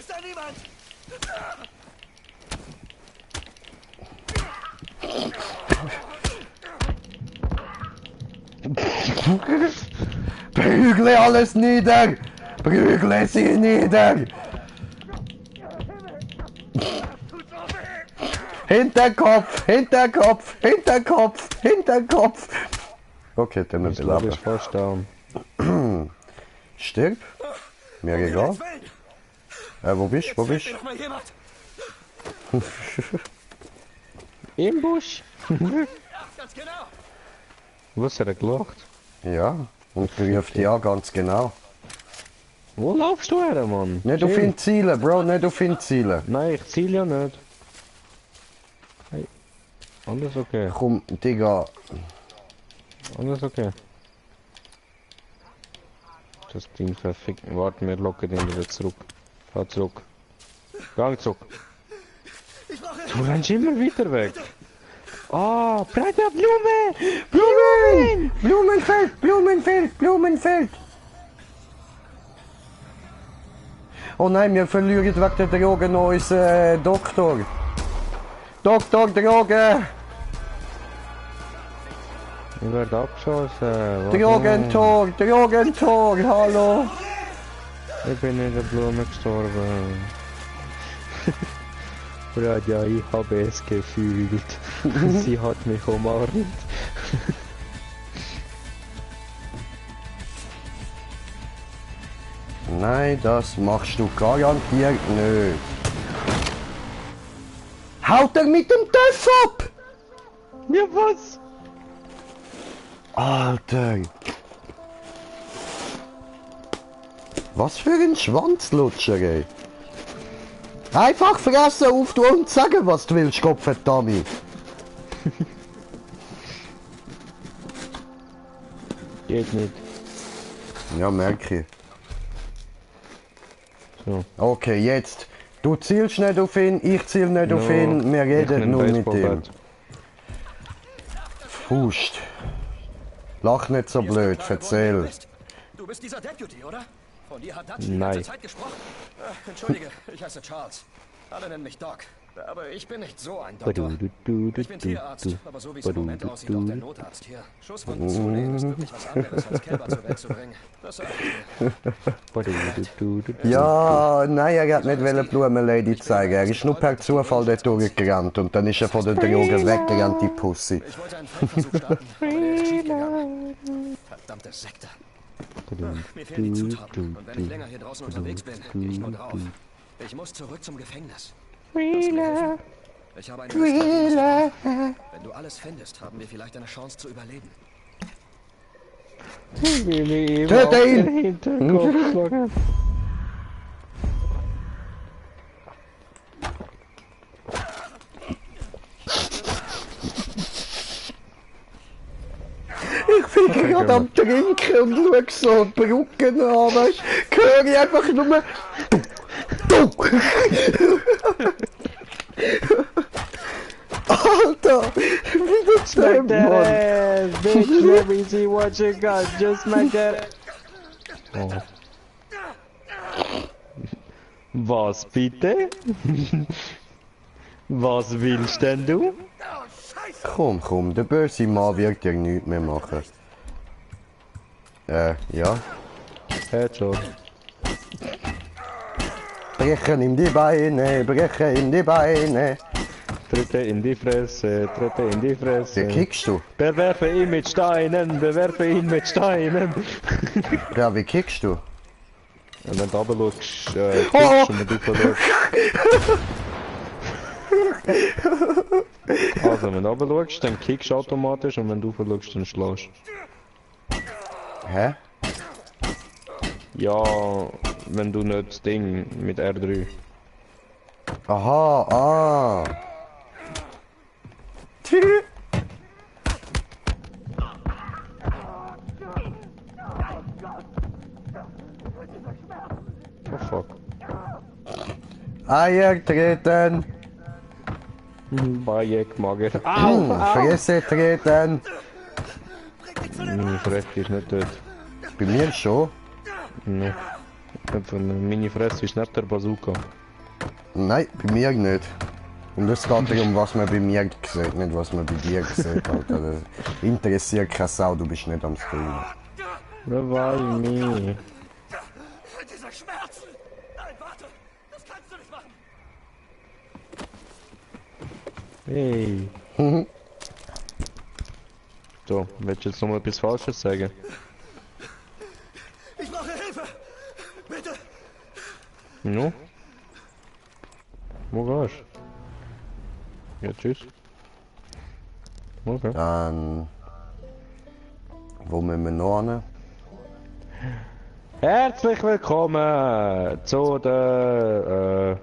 da niemand? Prügle alles nieder. Prügle sie nieder. Hinterkopf, Hinterkopf, Hinterkopf, Hinterkopf. Okay, dann Ich glaube, ich fast down. Stirb. Mir egal. Wo bist du? Wo bist Noch mal jemand. du? Im Busch. Ja, ganz genau. Was hat er gelacht? Ja, und ruft ja ganz genau. Wo laufst du her, Mann? Nicht auf ihn zielen, Bro, nicht auf ihn zielen. Nein, ich ziel ja nicht. Hey. Alles okay. Komm, Digga. Alles okay. Das Ding verficken. Warte, wir locken den wieder zurück. Fahr zurück. Gang zurück. Du rennst immer weiter weg. Ah, Breiter Blume! Blumen! Blumenfeld, Blumenfeld, Blumenfeld! Oh nein, wir verlieren wegen der Drogen unseren Doktor. Doktor, Drogen! Ich werde abgeschossen. Drogentor, Drogentor, hallo! Ich bin in der Blume gestorben. Ja, ich habe es gefühlt. Sie hat mich umarmt. Nein, das machst du garantiert nicht. Haut er mit dem Töff ab! Ja, was? Alter! Was für ein Schwanzlutscher, ey! Einfach fressen auf du und sagen, was du willst, Gottverdammt! Geht nicht. Ja, merke ich. So. Okay, jetzt. Du zielst nicht auf ihn, ich ziel nicht auf No, ihn, wir ich reden nehm nur mit ihm. Baseballbat. Fust. Lach nicht so blöd, erzähl. Du bist dieser Deputy, oder? Von dir hat Dutch die Nein. ganze Zeit gesprochen? Entschuldige, ich heiße Charles. Alle nennen mich Doc. Aber ich bin nicht so ein Doktor. Ich bin Tierarzt, aber so wie es im Moment aussieht, auch der Notarzt hier. Schusswunden zunähen ist wirklich was anderes, als Kälber zur Welt zu bringen. Das sag ich dir. Ja, nein, er hat nicht wollen Blumenlady zeigen. Er ist nur per Zufall dort durchgerannt und dann ist er von den Drogen weggerannt, die Pussy. Ich wollte einen Feldversuch starten, aber der ist schiefgegangen. Verdammte Sekte. Mir fehlen die Zutaten und wenn ich länger hier draußen unterwegs bin, gehe ich nur drauf. Ich muss zurück zum Gefängnis. Ich habe eine Liste. Wenn du alles findest, haben wir vielleicht eine Chance zu überleben. Töte ihn! Hinterkopf. Ich bin gerade am Trinken und schau so Brücken an, weißt du? Höre ich einfach nur... Alter! Wie das Smack denn, that Mann? ass, bitch. Let me see what you got. Just smack that. Oh. Was bitte? Was willst denn du? Komm, komm, der böse Mann wird dir nichts mehr machen. Ja. Headshot. Brechen ihm die Beine, brechen ihm die Beine. Tritte in die Fresse, tritte in die Wie Fresse. kickst du? Bewerfe ihn mit Steinen, bewerfe ihn mit Steinen. Ja, wie kickst du? Und wenn du runter schaust, Oh! kickst und wenn du schaust. Also, wenn du runter schaust, dann kickst du automatisch und wenn du schaust, dann schlägst du. Hä? Ja, wenn du nicht das Ding mit R3. Aha, ah. Oh fuck. Eier treten! Bayek, Mager. Au! Fresse treten! Meine Fresse ist nicht tot. Bei mir schon. Nee. Meine Fresse ist nicht der Bazooka. Nein, bei mir nicht. Und es geht darum, was man bei mir sieht, nicht was man bei dir sieht. Alter. Das interessiert keine Sau, du bist nicht am Streamen. Revive me. Dieser Schmerzen! Nein, warte! Das kannst du nicht machen! Hey. So, willst du jetzt nochmal etwas Falsches sagen? Ich brauche Hilfe! Bitte! No? Wo gehst du? Ja, tschüss. Okay. Dann... Wo müssen wir noch hin? Herzlich willkommen zu der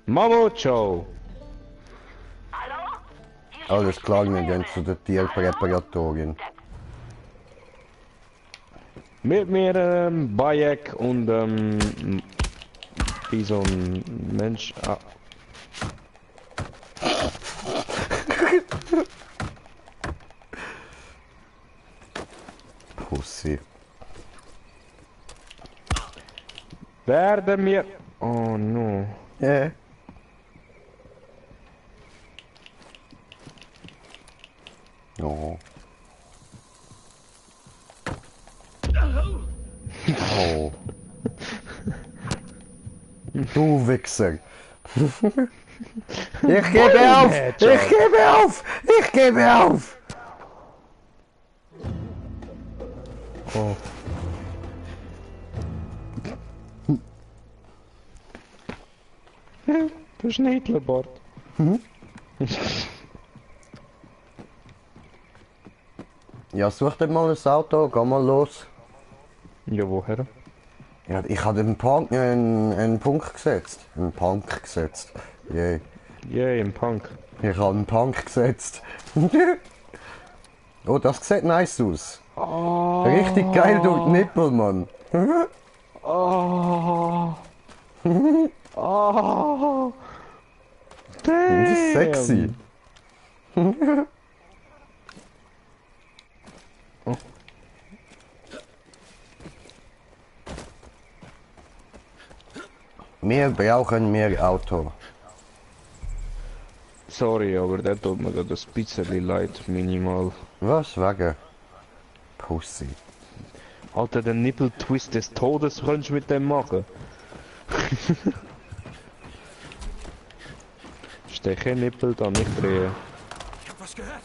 Mammut Show. Hallo? Alles klar, wir gehen zu der Tierpräparatorin. Mit mir Bayek und wie so ein Mensch. Ah. Pussy. Werden wir. Oh no. Ja. Oh. Oh. Du Wichser. Ich gebe auf! Ich gebe auf! Ich gebe auf! Oh. Das ist ein Hitlerbord. Ja, such dir mal ein Auto, geh mal los. Ja, woher? Ja, ich habe einen Punkt gesetzt. Einen Punk gesetzt. Yeah. Yeah, im Punk. Ich habe einen Punk gesetzt. Oh, das sieht nice aus. Oh. Richtig geil durch die Nippel, Mann. Oh. Oh. Das ist sexy. Wir brauchen mehr Auto. Sorry, aber der tut mir gerade ein bisschen leid, minimal. Was wegen? Pussy. Alter, den Nippel-Twist des Todes könntest du mit dem machen. Steche Nippel, dann nicht drehen. Ich hab was gehört.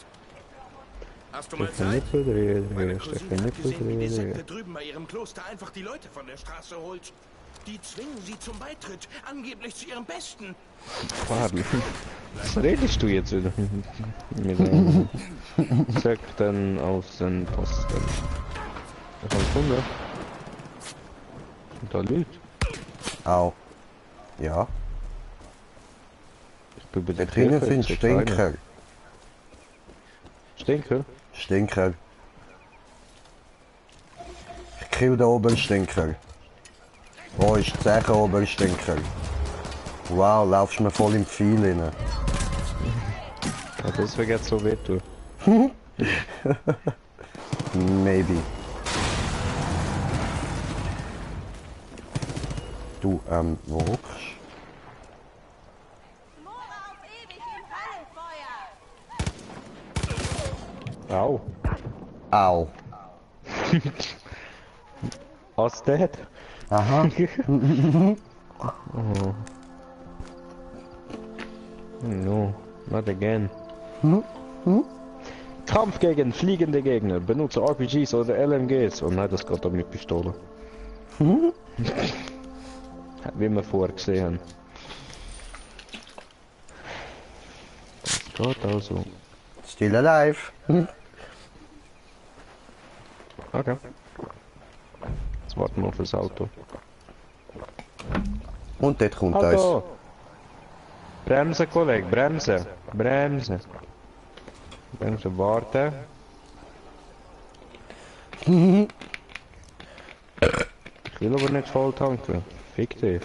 Hast du mal Steche Zeit? Nippel, drehen, Meine drehen, Steche Cousine hat Nippel, gesehen, wie die drehen, Sekte drehen. drüben bei ihrem Kloster einfach die Leute von der Straße holt. Die zwingen sie zum Beitritt, angeblich zu ihrem Besten. Warte, was redest du jetzt wieder? Mit den Sekten aus den Posten. Ich hab gefunden. Und da liegt. Au. Ja. Ich bin bei Da der drinnen Kirche, sind ich sehe keine. Stinker. Stinker? Stinker. Ich kill da oben Stinker. Wo ist die Zeche oben Stinker? Wow, laufst mir voll im Pfeil rein. Ja, deswegen jetzt so wehtun. Maybe. Du, wo hockst? Mora auf ewig im Höllenfeuer! Au. Au. Was that? Aha. Oh. No, not again. Kampf gegen fliegende Gegner. Benutze RPGs oder LMGs. Oh nein, das geht doch mit Pistole. Wie wir vorher gesehen haben. Das geht also. Still alive. Okay. Jetzt warten wir auf das Auto. Und dort kommt Auto! Bremsen, Kollege, bremsen! Bremsen! Bremsen, warten. Ich will aber nicht voll tanken. Fick dich.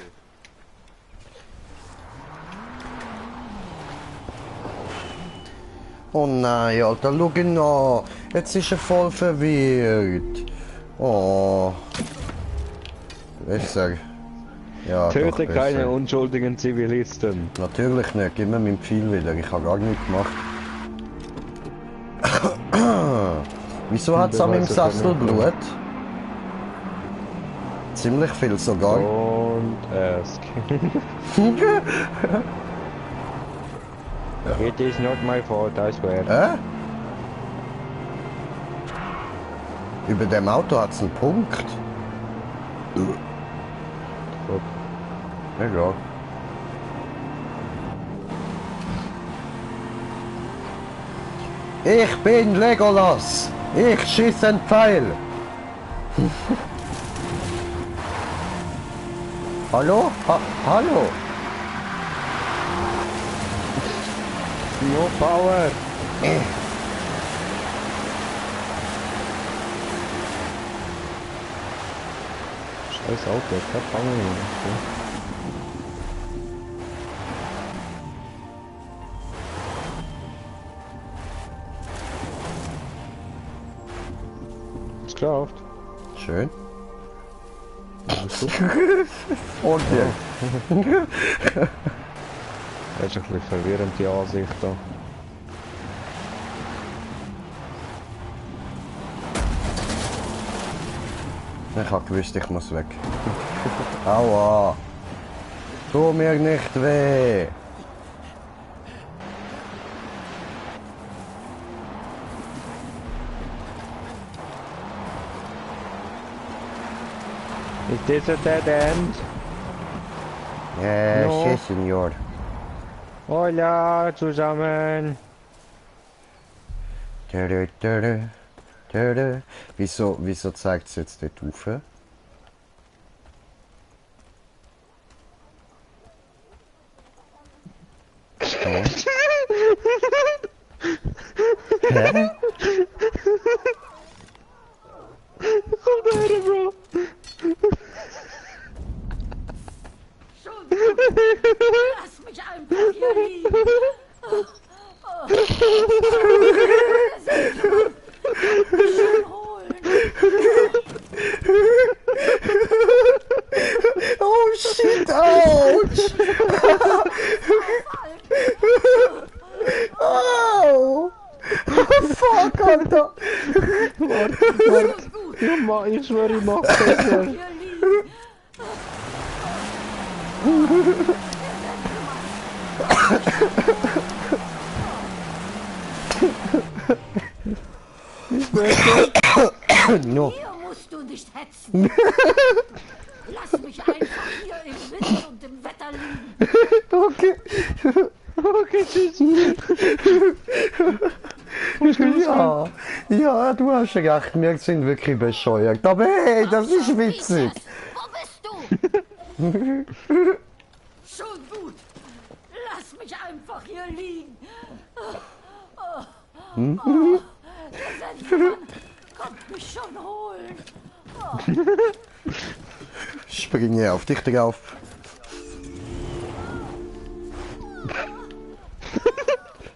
Oh nein, Alter, schau ihn an. Jetzt ist er voll verwirrt. Oh. Ich sag. Ja, Töte doch, keine besser. unschuldigen Zivilisten. Natürlich nicht, gib mir meinen Pfeil wieder. Ich habe gar nichts gemacht. Wieso hat es an meinem Sessel Blut? Ziemlich viel sogar. Und ask. It is not my fault, I swear. Über dem Auto hat es einen Punkt. Fuck. Egal. Ich bin Legolas. Ich schieße einen Pfeil. Hallo? Hallo? No power! Scheiß Auto, ich hab Power nicht. Ist geschafft. Schön. Super. Und jetzt? Das ist ein bisschen verwirrend, die Ansicht da. Ich hab gewusst, ich muss weg. Aua! Tu mir nicht weh! Is this a dead end? Ja, No. Senor. Hola zusammen! Tada, tada, tada. Wieso zeigt es jetzt dort rauf? Hä? Komm da her, Bro! Lass mich einfach hier liegen. Schon holen. Oh shit, ouch! Oh! Fuck, Alter! Ich schwöre, ich mach das nicht. Hier liegen. No. Hier musst du nicht hetzen. Lass mich einfach hier im Wind und im Wetter liegen. Okay. Okay, tschüss. Ja, ja, du hast recht, wir sind wirklich bescheuert. Aber hey, das ist witzig. Wo bist du? Schon gut. Lass mich einfach hier liegen. Der Sensenmann kommt mich schon holen. Springe auf dich drauf.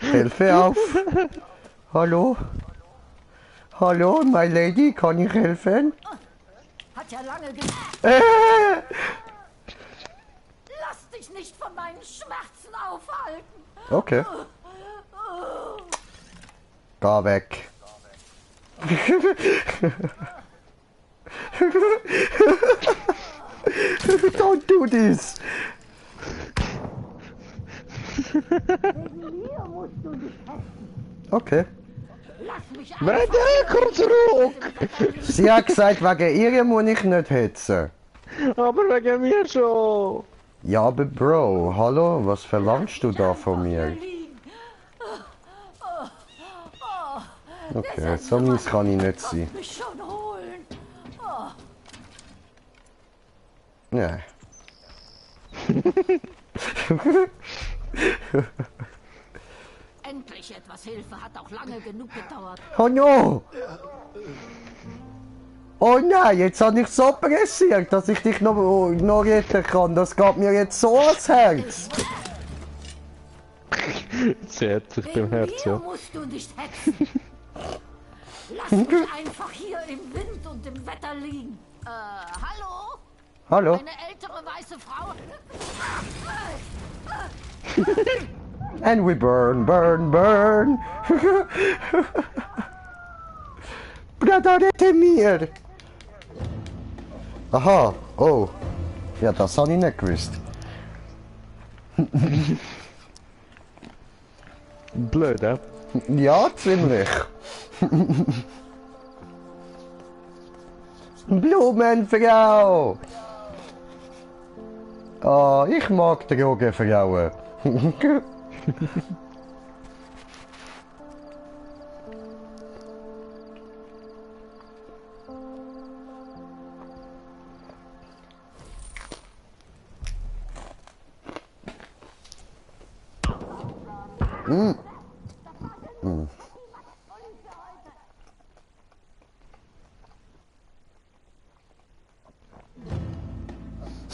Hilfe auf. Hallo? Hallo, my lady, kann ich helfen? Hat ja lange gedauert. Lass dich nicht von meinen Schmerzen aufhalten. Okay. Geh weg. Don't do this. Hier musst du dich hetzen. Okay. Lass mich Warte, einfach komm zurück! Sie hat gesagt, wegen ihr muss ich nicht hetzen. Aber wegen mir schon! Ja, aber Bro, hallo, was verlangst du da von mir? liegen. Okay, so mies kann ich nicht sein. Mich schon holen. Nee. Endlich etwas Hilfe, hat auch lange genug gedauert. Oh no! Oh nein, jetzt habe ich so pressiert, dass ich dich noch retten kann. Das geht mir jetzt so ans Herz. Sie hat sich beim Herz, Mir ja. musst du nicht hetzen. Lass mich einfach hier im Wind und im Wetter liegen. Hallo? Hallo? Eine ältere weiße Frau? And we burn, burn, burn. Bruder, rette mir. Aha, oh. Ja, das habe ich nicht gewusst. Blöd, hè? Ja, ziemlich. Blumenfrau. Oh, ich mag Drogenfrauen.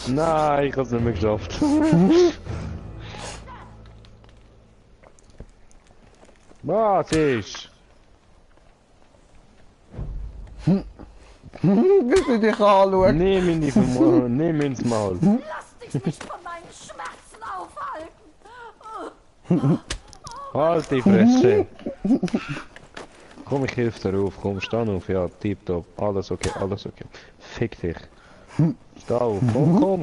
Nein, ich hab's nicht mehr geschafft. Was ist? Wie sie dich anschauen. Nimm ihn nicht vom Maul, nimm ihn ins Maul. Lass dich nicht von meinen Schmerzen aufhalten. Halt die Fresse. Komm, ich helfe dir auf, komm, steh auf, ja, tipptopp, alles okay, alles okay. Fick dich. Steh auf,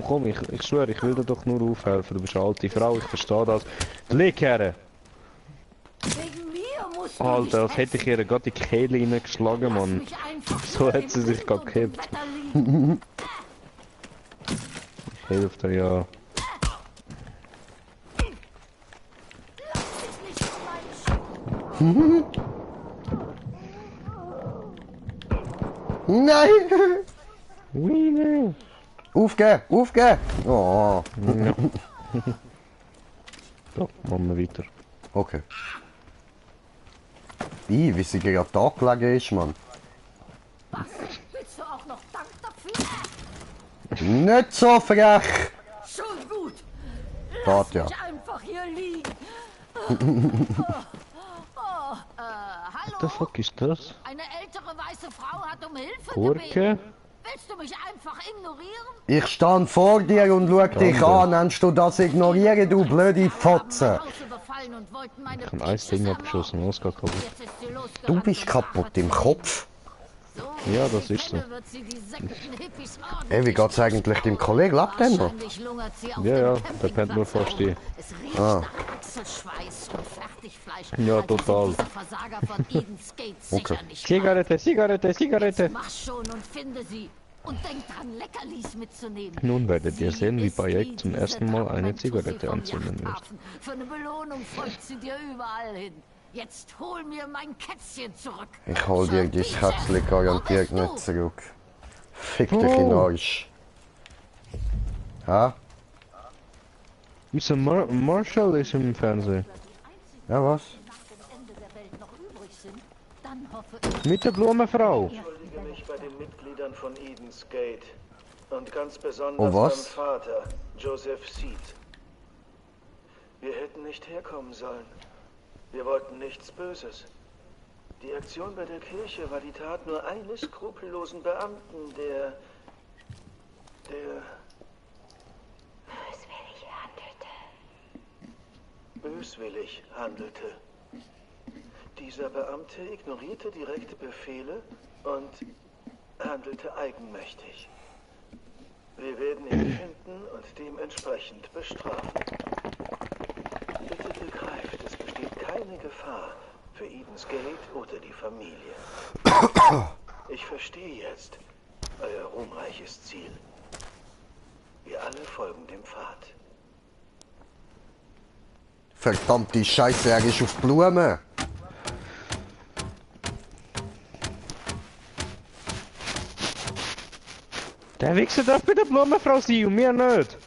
komm, ich schwöre, ich will dir doch nur aufhelfen, du bist eine alte Frau, ich verstehe das. Leg her! Wegen mir musst du Alter, nicht als hätte ich ihr gerade die Kehle reingeschlagen, Lass Mann. mich einfach So hier hat im sie sich Wind gerade und im gehabt. Wetter liegen. Ich helfe dir, ja. Lass dich nicht von meinen Nein! Wiener! Aufgeben, aufgeben! Oh. Ja. So, machen wir weiter. Okay. Wie sie gerade da gelegen ist, Mann. Was? Willst du auch noch Dank dafür? Nicht so frech! Schon gut. Geht Lass ja. mich einfach hier liegen. Hallo? The fuck ist das? Eine ältere weiße Frau hat um Hilfe Gurke? gebeten. Willst du mich einfach ignorieren? Ich stand vor dir und schau dich an, nennst du das ignorieren, du blöde Fotze? Ich habe ein Ding abgeschossen, was geht kaputt? Du bist kaputt im Kopf. Ja, das ist so. Ey, wie geht's eigentlich dem Kollegen? Lebt der noch? Ja, der pennt nur fast die. Ah. Ja, total. Okay. Zigarette, Zigarette, Zigarette! Mach schon und finde sie. Und denk dran, Leckerlis mitzunehmen. Nun werdet ihr sehen, wie ist Bayek zum wie ersten diese Mal eine Tarantusi Zigarette vom anzünden wird. Yachthafen. Für eine Belohnung folgt sie dir überall hin. Jetzt hol mir mein Kätzchen zurück. Ich hol dir dein Kätzchen garantiert nicht zurück. Fick dich in den Arsch. Ha? Mr. Marshall ist im Fernsehen. Ja, was? Mit der Blumenfrau. Ich entschuldige mich bei den Mitgliedern von Eden's Gate und ganz besonders Oh, was? beim Vater, Joseph Seed. Wir hätten nicht herkommen sollen. Wir wollten nichts Böses. Die Aktion bei der Kirche war die Tat nur eines skrupellosen Beamten, der böswillig handelte. Dieser Beamte ignorierte direkte Befehle und handelte eigenmächtig. Wir werden ihn finden und dementsprechend bestrafen. Bitte begreift, es besteht keine Gefahr für Eden's Gate oder die Familie. Ich verstehe jetzt euer ruhmreiches Ziel. Wir alle folgen dem Pfad. Verdammte Scheiße, er ist auf Blumen. Der Wichser darf bei der Blumenfrau sein und mir nicht.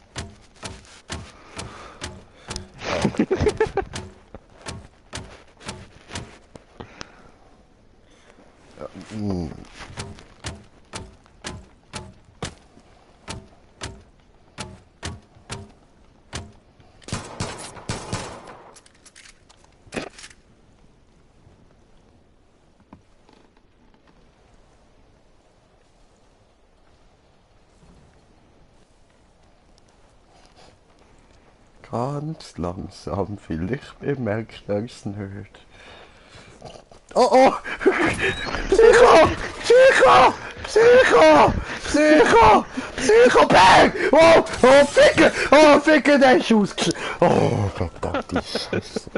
Ganz langsam, vielleicht bemerkt er es nicht. Oh oh! Psycho! Psycho! Psycho! Psycho! Psycho! Bang! Oh! Oh! Ficke! Oh! Ficke! Der ist ausgeschlagen! Oh! Verdammte Scheiße!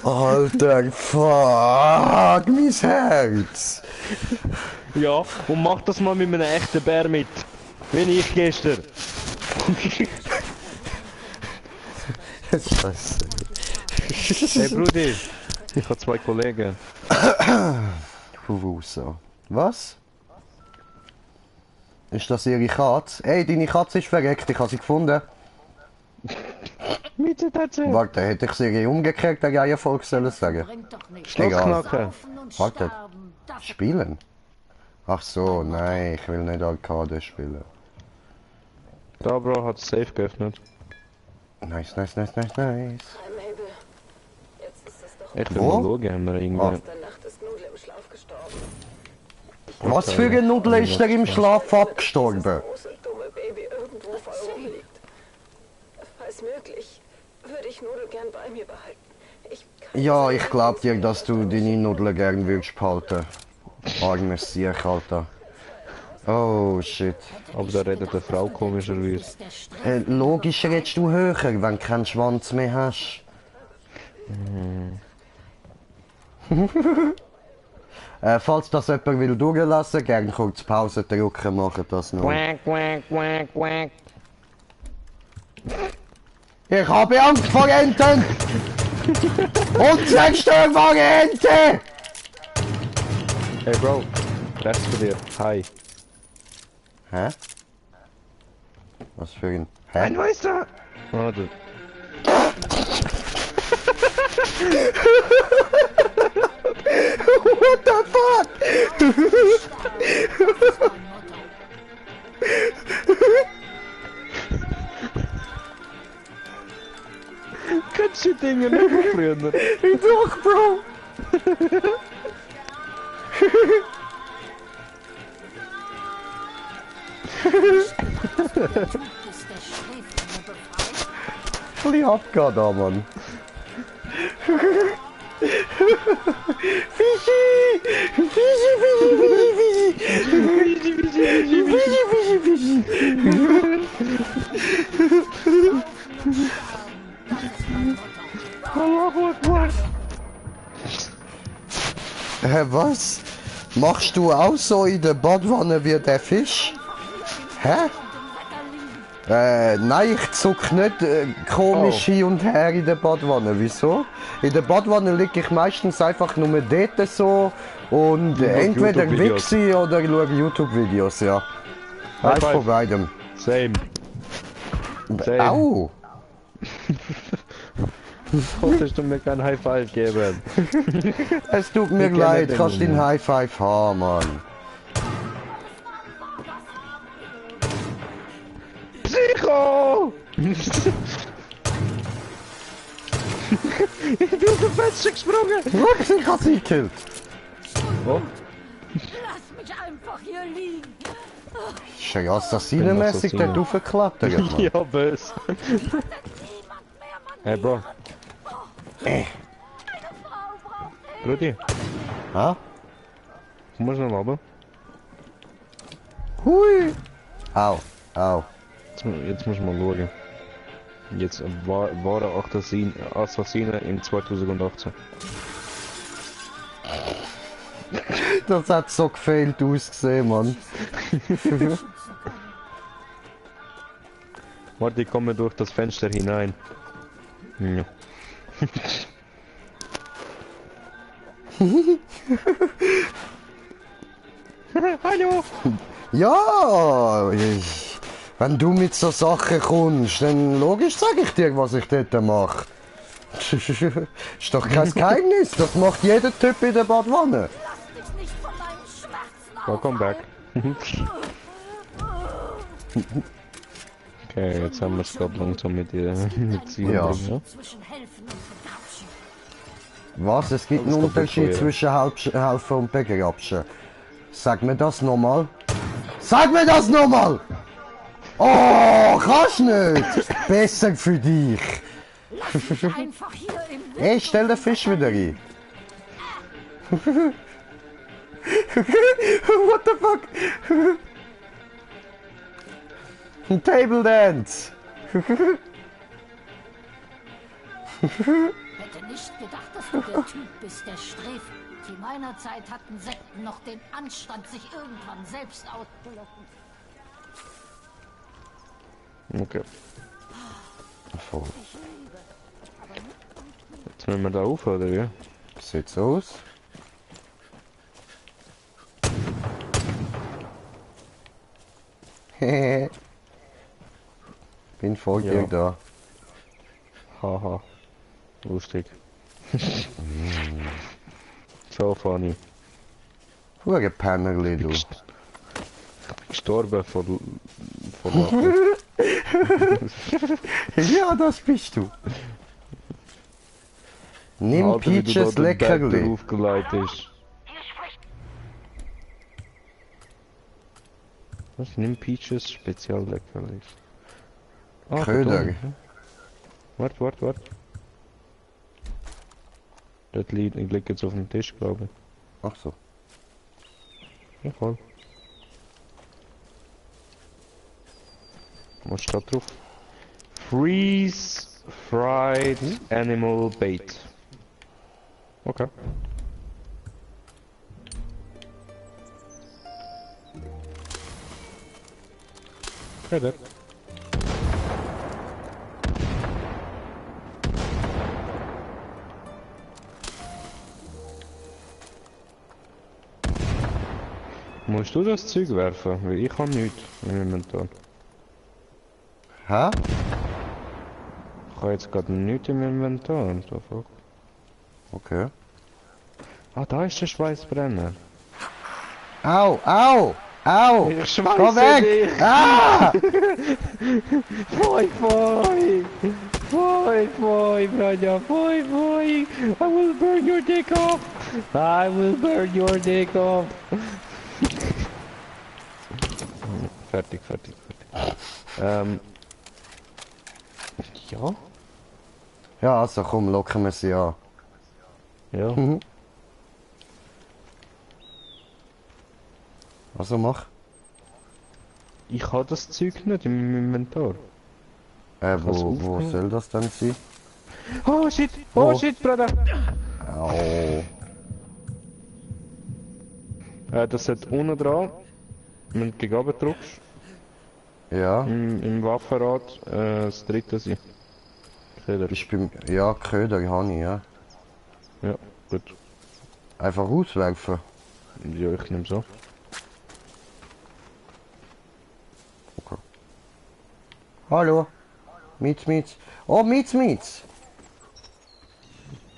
Alter, fuck! Mein Herz! Ja, und mach das mal mit einem echten Bär mit. Wie ich gestern. Scheiße. Hey Brudi, ich habe 2 Kollegen. So. Was? Ist das ihre Katze? Ey, deine Katze ist verreckt, ich habe sie gefunden. Mitte erzählt. Warte, hätte ich sie umgekehrt, der Geierfolg sollen sagen? Schlagknacken. Warte. Spielen? Ach so, nein, ich will nicht Arcade spielen. Da, Bro, hat safe geöffnet. Nice, nice, nice, nice, nice. Mabel, jetzt ist es doch Ich will Wo? mal schauen, haben wir irgendwie... Ah. der Nacht ist Nudel im Schlaf gestorben. Was für ein Nudel ist der im Schlaf abgestorben? Große, dumme Baby irgendwo voll rumliegt. Falls möglich, würde ich Nudel gern bei mir behalten. Ja, ich glaub dir, dass du deine Nudeln gern würdest behalten. Armes Siech, Alter. Oh, shit. Aber da redet eine Frau komischerweise. Logisch redest du höher, wenn du keinen Schwanz mehr hast. Falls das jemand will durchlassen, gerne kurz Pause drücken, machen das noch. Quack, quack, quack, quack. Ich habe Angst vor Enten! Und zerstört vor Enten! Hey Bro, rechts von dir. Hi. Hä? Was für ein... Hä? Ein Weißer! Oh, du. What the fuck? Kannst du Dinge nicht mehr früher? Doch, Bro! Voll abgegangen da, Mann. Fischi! Fischi, Fischi, Fischi, Fischi! Fischi, Fischi! Hä, was? Machst du auch so in der Badwanne wie der Fisch? Hä? Nein, ich zuck nicht komisch hin und her in der Badwanne. Wieso? In der Badwanne liege ich meistens einfach nur dort so und entweder wichse oder schaue YouTube-Videos, ja. Eins von beidem. Same. Au! Wolltest du mir kein High Five geben? Es tut mir leid, kannst den High Five haben, Mann. Psycho! Ich bin aus dem Fenster gesprungen! Look, ich hab sie gekillt! Oh. Lass mich einfach hier liegen. Ist ja assassinenmässig dort raufgeklettert, Mann. Ja, böse. Hey, Bro. Brudi, Ha? komm mal schnell runter. Hui! Au, au. Jetzt muss man schauen. Jetzt wahre Assassine in 2018. Das hat so gefehlt ausgesehen, Mann. Warte, ich komme durch das Fenster hinein. Ja. Hallo! Ja, wenn du mit so Sachen kommst, dann logisch sage ich dir, was ich dort mache. Ist doch kein Geheimnis, das macht jeder Typ in der Badwanne. Lass dich nicht von deinen Schmerzen Welcome back. Okay, jetzt haben wir es gerade langsam mit sie. Ja. zwischen helfen und begrapschen. Was? Es gibt Das einen kommt Unterschied bevor, ja. zwischen Helfen und Begrapschen. Sag mir das nochmal. Sag mir das nochmal! Oh, kannst nicht! Besser für dich. Lass mich einfach hier im Wind. Ey, stell den Fisch wieder rein. What the fuck? Ein Table Dance. Hätte nicht gedacht, dass du der Typ bist, der sträft. Zu meiner Zeit hatten Sekten noch den Anstand, sich irgendwann selbst auszulocken. Okay, Voll. jetzt müssen wir da auf, oder wie? Sieht so aus. Bin vor dir Ja. da. Haha. Lustig. So funny. Hure Pennerli, du. Gestorben von Lachen. Ja, das bist du. Nimm Alter, wie du Peaches da den Bäcker Leckerli. aufgeleitet ist. Hier spricht Was? Nimm Peaches Spezialleckerli. Ah, Köder. Warte. Das liegt jetzt auf dem Tisch, glaube ich. Ach so. Ja, voll. Was steht drauf? Freeze Fried Animal Bait. Okay. Okay, musst du das Zeug werfen? Weil ich habe nichts im Inventar. Hä? Ich habe jetzt gerade nichts im Inventar. What the fuck? Okay. Ah, da ist der Schweißbrenner. Au, au, au! Ich Geh schweiße weg! dich! Ah! Foi, Branja, foi! I will burn your dick off! I will burn your dick off! Fertig. Ja? Ja, also komm, locken wir sie an. Ja. Also mach. Ich habe das Zeug nicht im Inventar. Wo aufnehmen? soll das denn sein? Oh shit, Oh. Bruder! Au. Das hat unten dran, wenn du gegen oben drückst, Ja, im Waffenrad, das dritte sein. Köder. ich bin... Ja, Köder habe ich, ja. Ja, gut. Einfach auswerfen. Ja, ich nehme so. Okay. Hallo. Mitz. Oh, Mitz.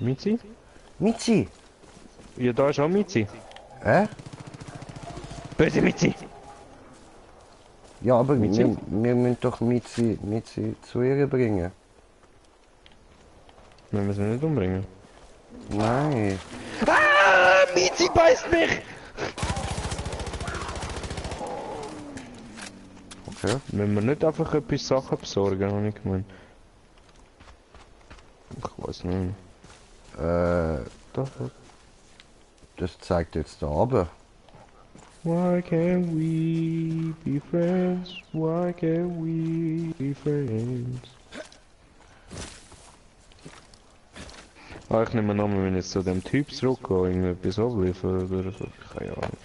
Mitzi? Mitzi. Ja, da ist auch Mitzi. Böse Mitzi! Ja, aber Mitzi? wir müssen doch Mitzi zu ihr bringen. Wenn wir sie nicht umbringen. Nein. Ah, Mitzi beißt mich! Okay. Wenn wir nicht einfach etwas Sachen besorgen, habe ich gemeint. Ich weiß nicht. Das zeigt jetzt da oben. Why can't we be friends? Why can't we be friends? Ah, ich nehme an, wenn ich jetzt zu dem Typ zurückgehe, irgendetwas abliefern oder so. Keine Ahnung.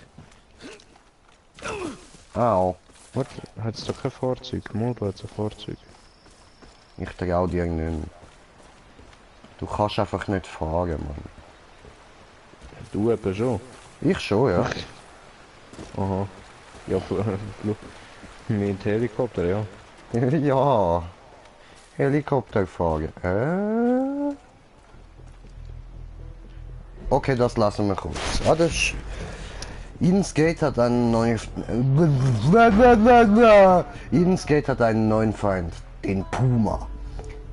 Au. Warte, hat es doch kein Fahrzeug? Mal, da hat es ein Fahrzeug. Ich trau dir nicht mehr. Du kannst einfach nicht fahren, Mann. Du eben schon. Ich schon, ja. Aha. Ja, mit Helikopter, ja. Ja. Helikopterfrage. Okay, das lassen wir kurz. Ah, das ist... Eden's Gate hat einen neuen... Eden's Gate hat einen neuen Feind. Den Puma.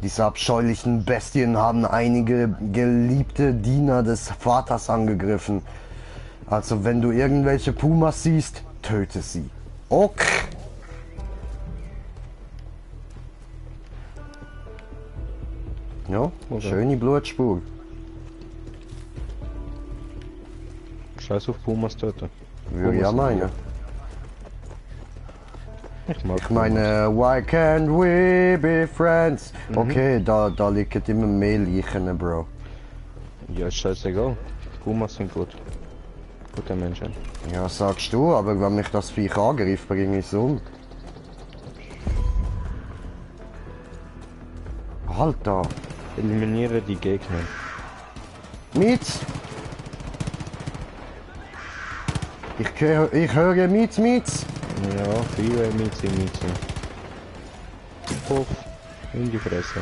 Diese abscheulichen Bestien haben einige geliebte Diener des Vaters angegriffen. Also wenn du irgendwelche Pumas siehst, töte sie. Okay. Ja, schöne Blutspur. Scheiß auf Pumas töten. Würde ich ja meinen. Ich meine, why can't we be friends? Okay, da liegen immer mehr Leichen, Bro. Ja, ist scheißegal. Pumas sind gut. Gute Menschen. Ja, sagst du, aber wenn mich das Viech angreift, bringe ich es um. Alter! Eliminiere die Gegner. Mietz! Ich höre Mietz. Ja, viele Mietze. Puff, in die Fresse.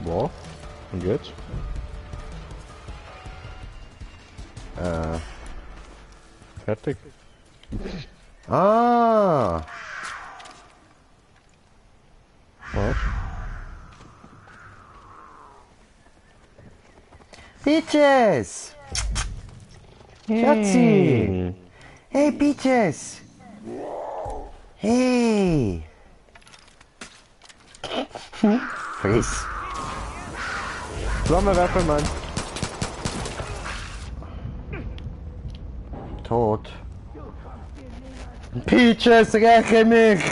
Boah, und jetzt? Fertig. Ah! Was? Peaches! Schatzi! Hey, Peaches! Hey! Friss! Flammenwerfer, Mann! Tot! Peaches, räche mich!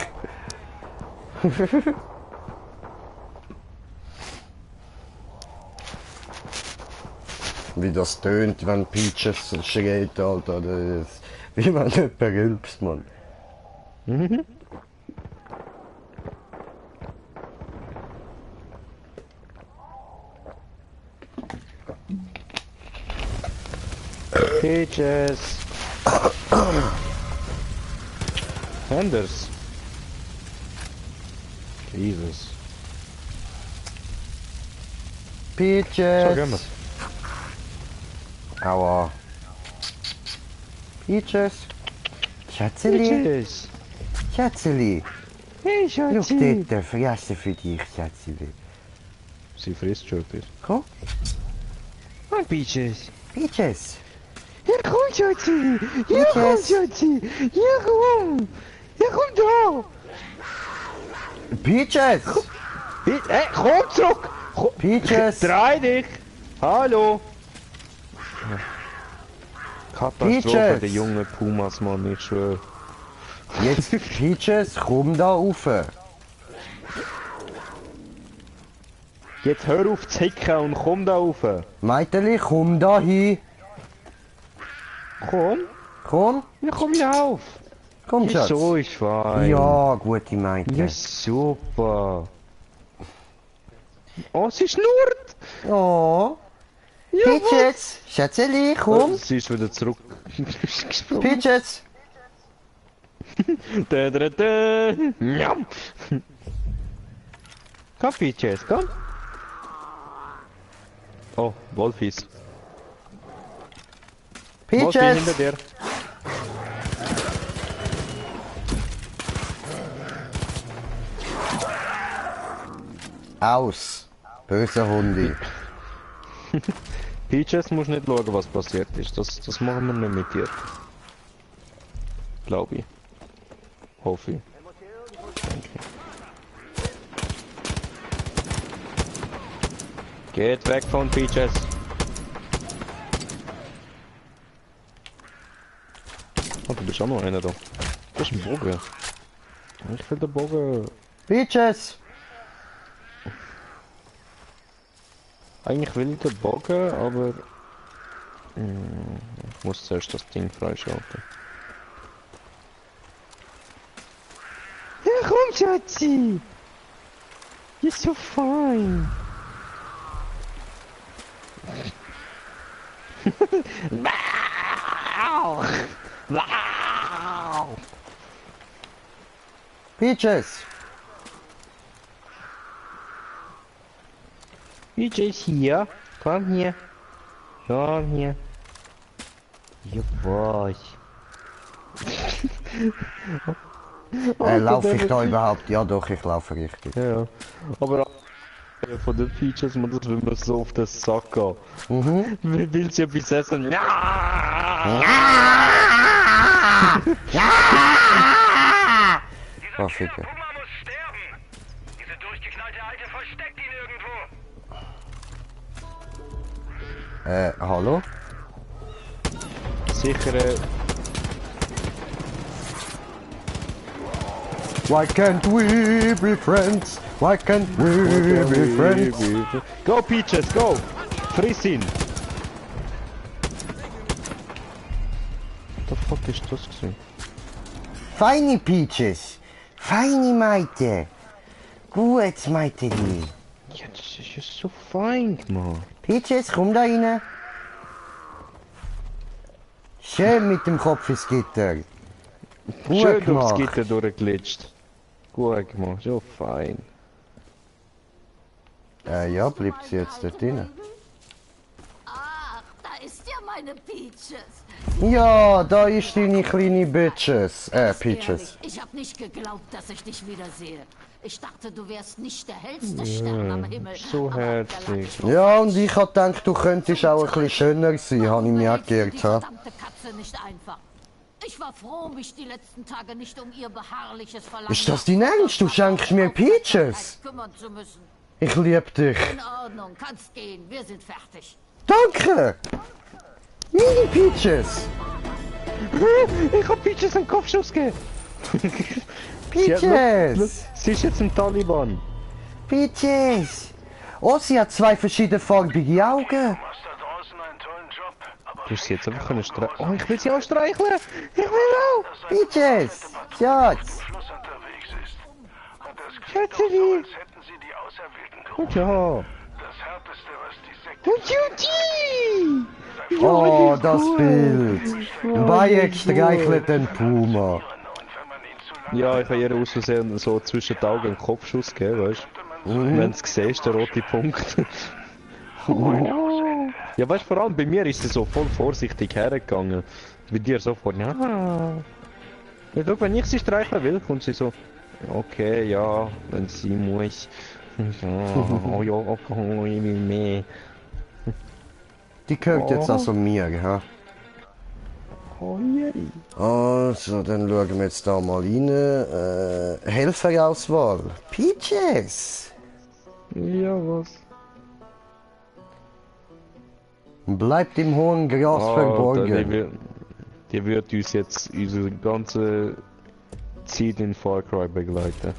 Wie das tönt, wenn Peaches schreit, Alter. Das, wie wenn jemand rülpst, Mann. Peaches! Anders. Jesus. Peaches! So, gehen wir. Aua. Peaches. Schatzeli. Peaches! Schatzeli. Hey, Schau Schatzi! dort, Fresse für dich, Schatzeli. Sie frisst schon etwas. Komm. Oh, Peaches! Peaches. Ja, komm, Schatzi! Ja, komm, Schatzi! Ja, komm! Ja, komm da! Peaches. Komm zurück! Peaches. Drei dich! Hallo! Katastrophe, Peaches. der junge Pumas, Mann, ich schwör. Jetzt, Peaches, komm da rauf. Jetzt hör auf zu hicken und komm da rauf. Meiteli, komm da hin. Komm? Komm. Ja, komm lauf! Komm, Ja, Schatz. so ist fein. Ja, gute Meite. Ja, super. Oh, sie schnurrt! Oh. Ja, Peaches. Schatzeli, komm. Sie ist wieder zurück. Peaches. Da. Njam. Komm, Peaches, komm. Oh, Wolfis. Wolfi Peaches. hinter dir. Aus. Böser Hundi. Peaches muss nicht schauen, was passiert ist. Das machen wir nicht mit dir. Glaube ich. Hoffe ich. Danke. Geht weg von Peaches. Oh, du bist auch noch einer da. Das ist ein Bogen. Ich will den Bogen. Peaches. Eigentlich will ich den Bogen, aber ich muss zuerst das Ding freischalten. Ja, komm, Schatzi! You're so fine. Wow! Wow! Peaches! Peaches hier. Komm hier. Komm hier. Ja, was? Laufe ich da überhaupt? Ja doch, ich laufe richtig. Ja, aber von den Features, man das will man so auf den Sack gehen. Will sie etwas essen? Ja! Oh, Ficke. Puma muss sterben! Diese durchgeknallte Alte versteckt ihn irgendwo! Hallo? Sicher, Why can't we be friends? Why can't we be friends? Go Peaches, go! Friss ihn! What the fuck ist das gewesen? Feine Peaches! Feine Meite! Gut, Meiteli! Ja, das ist ja so fein gemacht. Peaches, komm da rein! Schön mit dem Kopf ins Gitter! Gut Schön gemacht. durchs Gitter durchglitscht. Gut gemacht, so fein. Ja, bleibt sie jetzt dort drin? Ach, da ist ja meine Peaches. Ja, da ist deine kleine Bitches. Ganz Peaches. ehrlich, ich hab nicht geglaubt, dass ich dich wiedersehe. Ich dachte, du wärst nicht der hellste Stern am Himmel. So aber herzlich. Ja, und ich hab gedacht, du könntest auch ein bisschen schöner sein, habe ich mir auch geirrt, die ha? verdammte Katze nicht einfach. Ich war froh, mich die letzten Tage nicht um ihr beharrliches Verlangen Ist das dein Ernst? Du schenkst mir Peaches? kümmern zu müssen. Ich lieb dich. In Ordnung, kannst gehen, wir sind fertig. Danke! Meine Peaches! Ich hab Peaches einen Kopfschuss gegeben! Peaches! Sie ist jetzt ein Taliban. Peaches! Oh, sie hat zwei verschiedene farbige Augen. Machst da draußen einen tollen Job, aber Du hast sie jetzt einfach können streicheln. Oh, ich will sie auch streicheln! Ich will auch! Peaches! Schatz! Schluss unterwegs ist. Und das klingt Schätze auch so, wie. als hätten sie die Auserwählten gerufen. Und ja. Das Härteste, was die Sekte... Und Judy! Oh, das Bild! Bayek streichelt den Puma. Und wenn man ihn zu lange... Ja, ich habe ihr aus Versehen so zwischen die Augen einen Kopfschuss gegeben, weißt du? Wenn du es siehst, der rote Punkt. Ja, weißt du, vor allem bei mir ist sie so voll vorsichtig hergegangen. Bei dir sofort, ja. Ja, schau, wenn ich sie streicheln will, kommt sie so. Okay, ja, wenn sie muss. Oh ja, oh, ich will mehr. Die gehört jetzt also mir, ha? Oh je. Also, dann schauen wir jetzt da mal rein. Helferauswahl. Peaches! Ja, was? Bleibt im hohen Gras verborgen. Die wird uns jetzt unsere ganze Zeit in Far Cry begleiten.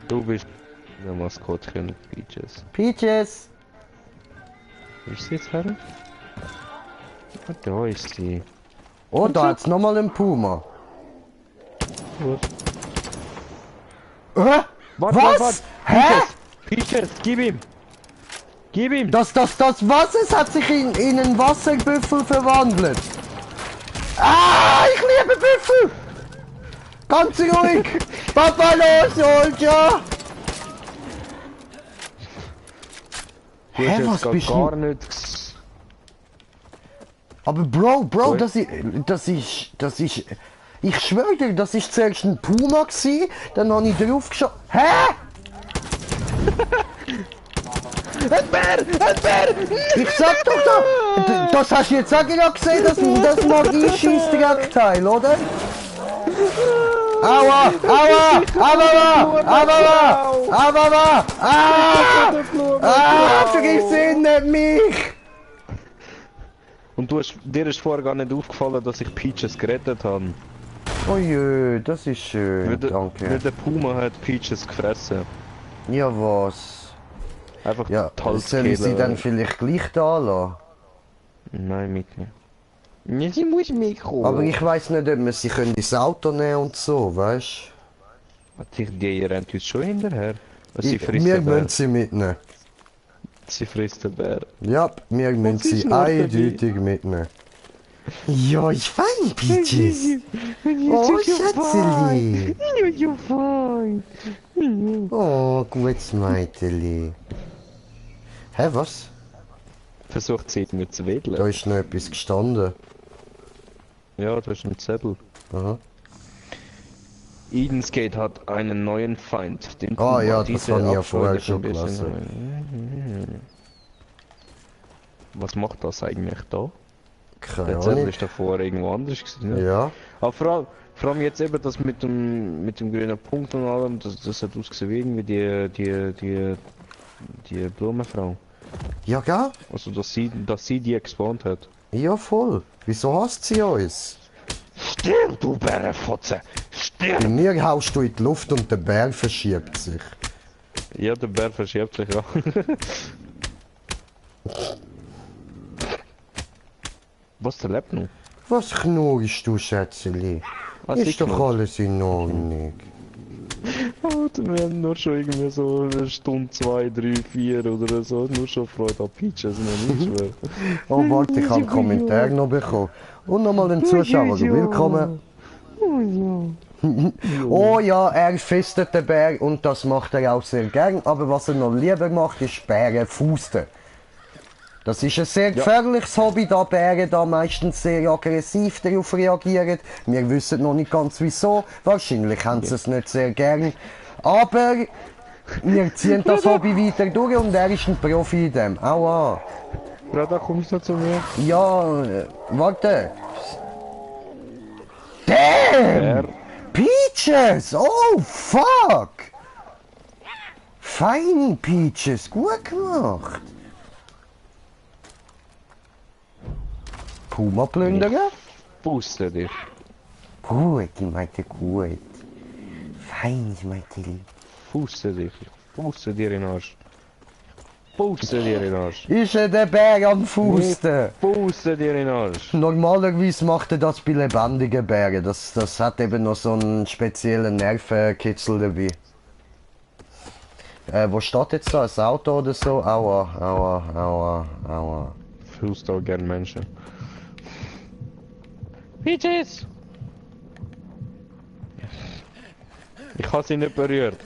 Du bist der Maskottchen Peaches. Peaches! Ist sie jetzt her? Ah, da ist sie. Oh, da hat's nochmal einen Puma. Was? Hä? Peaches, gib ihm! Gib ihm! Das was? Es hat sich in einen Wasserbüffel verwandelt. Ah, ich liebe Büffel! Ganz ruhig! Buffalo Soldier! Du Hä, hast jetzt was grad bist gar du? nichts. Aber Bro, Sorry? das ist... Ich schwöre dir, das ist zuerst ein Puma gsi, dann habe ich drauf geschaut. Hä? Ein Bär! Ein Bär! Ich sag doch da! Das hast du jetzt auch gerade gesehen, das Magie-Scheiss-Dreckteil, oder? Aua! Aua! Aua! Aua! Aua! Ah! Vergiss ihn nicht mich! Und dir ist vorher gar nicht aufgefallen, dass ich Peaches gerettet habe. Oh jö, das ist schön, Weil danke. der Puma hat Peaches gefressen. Ja was? Einfach Ja, die soll ich sie Halskehlen. dann vielleicht gleich da lassen? Nein, mit mir. Ja, sie muss mitkommen. Aber ich weiss nicht, ob wir sie können ins Auto nehmen und so, weißt Die rennt uns schon hinterher. Sie frisst Wir den Bär. müssen sie mitnehmen. Sie frisst den Bär. Ja, wir müssen ist sie noch eindeutig mitnehmen. Ja, ich fein, Peaches. Oh, Schätzeli. Ja, fein. Oh, gutes Mädeli. Hä, was? Versucht sie irgendwie zu wedeln. Da ist noch etwas gestanden. Ja, da ist ein Zettel. Aha. Eden's Gate hat einen neuen Feind. Den Ah ja, das Diese habe ich ja Abfolge vorher ist schon ein bisschen gelesen. Was macht das eigentlich da? Keine Der Zettel Ahnung. ist davor irgendwo anders gewesen, ne? Ja. Aber vor allem jetzt eben das mit dem grünen Punkt und allem, das hat ausgesehen wie irgendwie die Blumenfrau. Ja, gell? Also dass sie die gespawnt hat. Ja, voll. Wieso hasst sie uns? Stirb, du Bärenfotze! Stirb! Bei mir haust du in die Luft und der Bär verschiebt sich. Ja, der Bär verschiebt sich auch. Was, der lebt noch? Was knurrst du, Schätzeli? Was Ist ich doch knurr? alles in Ordnung. Alter, wir haben nur schon irgendwie so eine Stunde, 2, 3, 4 oder so. Nur schon Freude an Peaches, noch nicht schwer. Oh, warte, ich habe einen Kommentar noch bekommen. Und nochmal den Zuschauer willkommen. Oh ja, er fistet den Bär und das macht er auch sehr gern. Aber was er noch lieber macht, ist Bären fusten. Das ist ein sehr gefährliches Hobby, da Bären da meistens sehr aggressiv darauf reagieren. Wir wissen noch nicht ganz wieso. Wahrscheinlich haben sie es nicht sehr gern. Aber wir ziehen das Hobby weiter durch und er ist ein Profi in dem. Aua. Ja, da kommst du zu mir. Ja, warte. Damn! Peaches! Oh, fuck! Fein, Peaches. Gut gemacht. Puma plündern? Puste dich. Gut, ich meinte gut. Fein, ich meinte lieb. Puste dich. Puste dir in den Arsch. Puste dir in den Arsch. Ist er der Bär am Fusten? Puste dir in den Arsch. Normalerweise macht er das bei lebendigen Bären. Das hat eben noch so einen speziellen Nervenkitzel dabei. Wo steht jetzt da? Ein Auto oder so? Aua, aua, aua, aua. Fühlst auch gern Menschen. Peaches! Ich habe sie nicht berührt.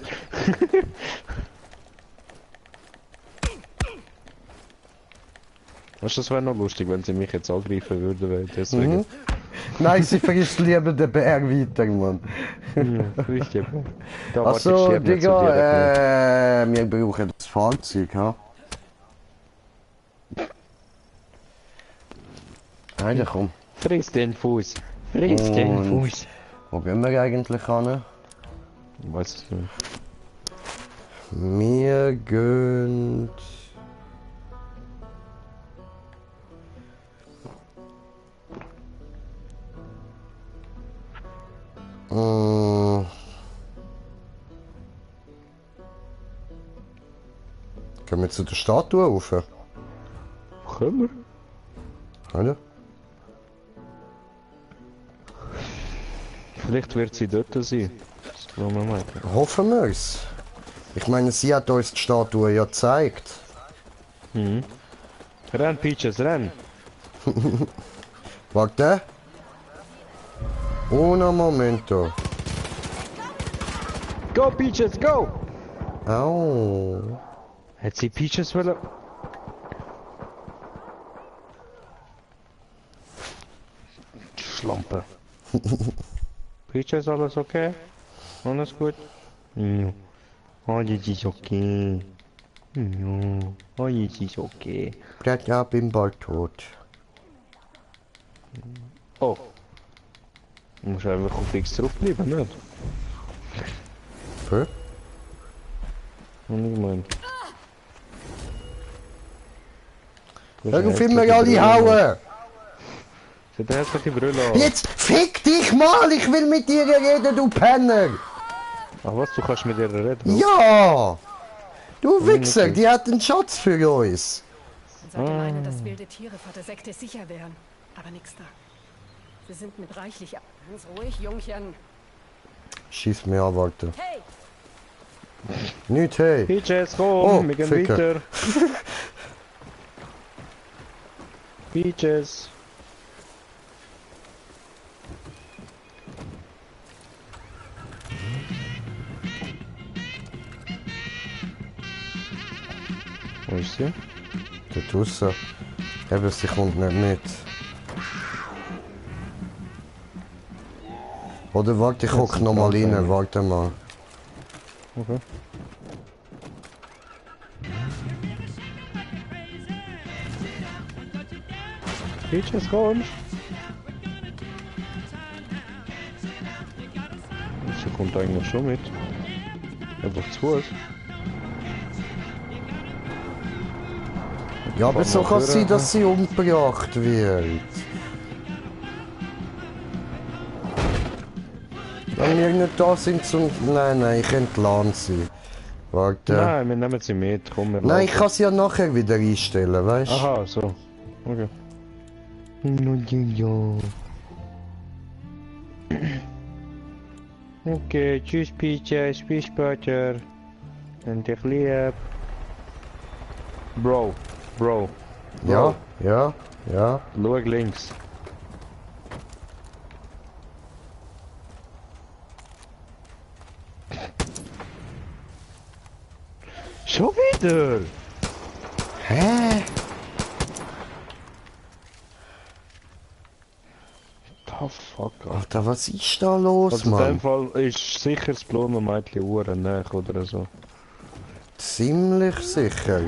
Weißt du, das wäre noch lustig, wenn sie mich jetzt angreifen würden, weil deswegen... Nein, sie frisst lieber den Bär weiter, Mann. Ja, richtig. Da warte, ich Also, schieb nicht zu dir, Digga, wir brauchen das Fahrzeug, ha? Alter, komm. Friss den Fuß. Friss den Und- Fuß. Wo gehen wir eigentlich hin? Weiß es nicht. Wir gehen... Gehen wir zu der Statue rauf? Können wir? Oder? Vielleicht wird sie dort sein. Das wollen wir mal. Hoffen wir es. Ich meine, sie hat uns die Statue ja gezeigt. Mhm. Renn, Peaches, renn! Warte. Uno momento. Go, Peaches, go! Au. Hat sie Peaches wollen? Schlampe. Peaches, alles okay? Alles gut? Ja. Alles ist okay. Ja. Alles ist okay. Bleibt ab, bin bald tot. Oh. Du musst einfach auf X zurückbleiben, nicht? Hä? Und ich mein. Hör auf immer alle hauen! Sie hat eine hässliche Brille an. Jetzt fick dich mal! Ich will mit dir reden, du Penner! Ach was, du kannst mit ihr reden? Ja! Du Wichser, okay. die hat einen Schatz für uns! Man sollte meinen, dass wilde Tiere vor der Sekte sicher wären. Aber nix da. Sie sind mit reichlich... Ganz ruhig, Jungchen. Schieß mir an, warte. Nicht hey! Peaches, komm, Oh, wir gehen Ficker. weiter. Peaches. Wo ist sie? Da draussen. Eben, sie kommt nicht mit. Oder warte, ich guck noch mal rein, warte mal. Okay. Peaches, komm! Sie kommt eigentlich schon mit. Einfach zu Fuß. Ja, aber so kann es sein, dass sie umgebracht wird. Wenn wir nicht da sind zum... Nein, ich entlasse sie. Warte. Nein, wir nehmen sie mit, komm, wir Nein, ich laufen. kann sie ja nachher wieder einstellen, weißt du? Aha, so. Okay. Okay, tschüss Peaches, bis später. Und dich lieb. Bro. Ja, ja. Schau links. Schon wieder? Hä? The fuck, Alter, was ist da los, also in dem Mann? Fall ist sicher das Blumenmädchen Uhren nach oder so. Ziemlich sicher.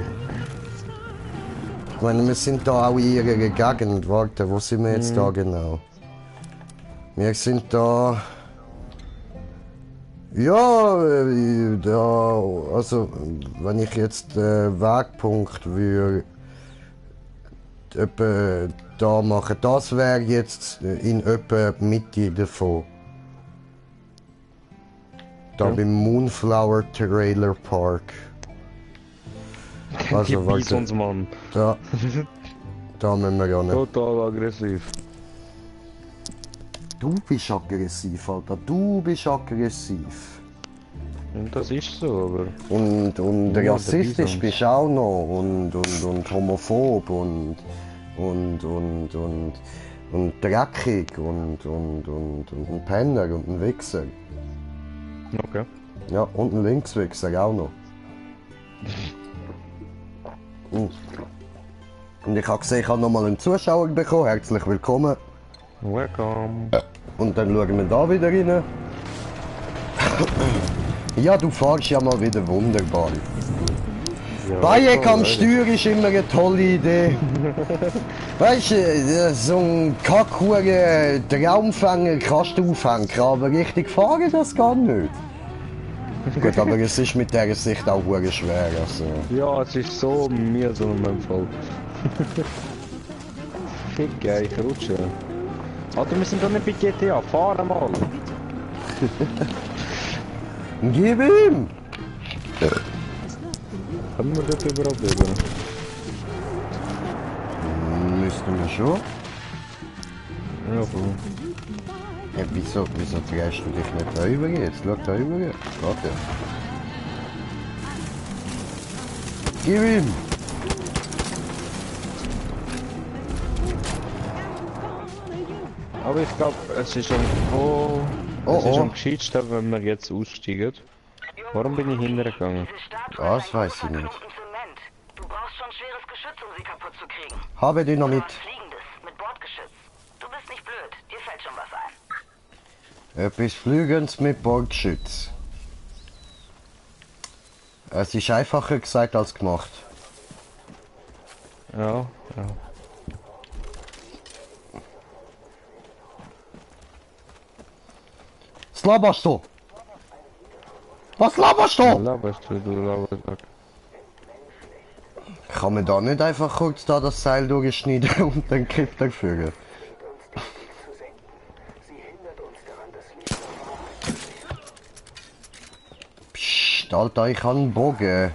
Ich meine, wir sind da auch in ihrer Gegend. Warte, wo sind wir jetzt da genau? Wir sind da... Ja, da... Also, wenn ich jetzt Wegpunkt würde... etwa da machen. Das wäre jetzt in etwa Mitte davon. Da beim Moonflower Trailer Park. Die Bisonsmann. Da müssen wir ja nicht. Total aggressiv. Du bist aggressiv, Alter. Du bist aggressiv. Und das ist so, aber... Und Ja, rassistisch der Bison. bist du auch noch. Und homophob und dreckig und ein Penner und ein Wichser. Okay. Ja, und ein Linkswichser auch noch. Und ich habe gesehen, ich habe nochmal einen Zuschauer bekommen. Herzlich willkommen. Welcome. Und dann schauen wir da wieder rein. Ja, du fährst ja mal wieder wunderbar. Bayek am Steuer ist immer eine tolle Idee. Weißt du, so ein kackhuren Traumfänger kannst du aufhängen, aber richtig fahren das gar nicht. Gut, aber es ist mit dieser Sicht auch hure schwer. Also. Ja, es ist so mühsam in meinem Fall. Fick, ey, ich rutsche. Alter, wir sind doch nicht bei GTA, fahren mal! Gib ihm! Können wir dort überhaupt über? Müssten wir schon. Ja, cool. Ja, wieso drehst du dich nicht da rüber jetzt? Schau da rüber. Warte. Gib ihm! Aber ich glaube, es ist am... es ist am gescheitsten, wenn wir jetzt aussteigen. Warum bin ich hintergegangen? Das weiß ich nicht. Du brauchst schon schweres Geschütz, um sie kaputt zu kriegen. Habe Dynamit. Fliegendes, mit Bordgeschütz. Du bist nicht blöd, dir fällt schon was ein. Etwas Flügendes mit Bordgeschütz. Es ist einfacher gesagt als gemacht. Ja. Was laberst du? Was laberst du? Du laberst. Kann man da nicht einfach kurz da das Seil durchschneiden und den Krypto fügen? Psst, Alter, ich habe einen Bogen.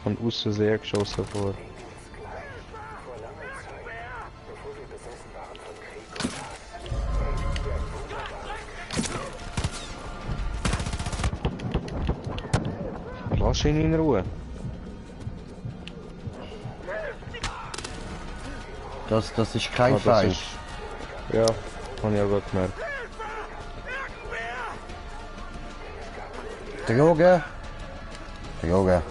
Von außen sehr geschossen vor. Lass ihn in Ruhe. Das ist kein das Feind. ist... Ja, habe ich auch gerade gemerkt. Drogen. Drogen.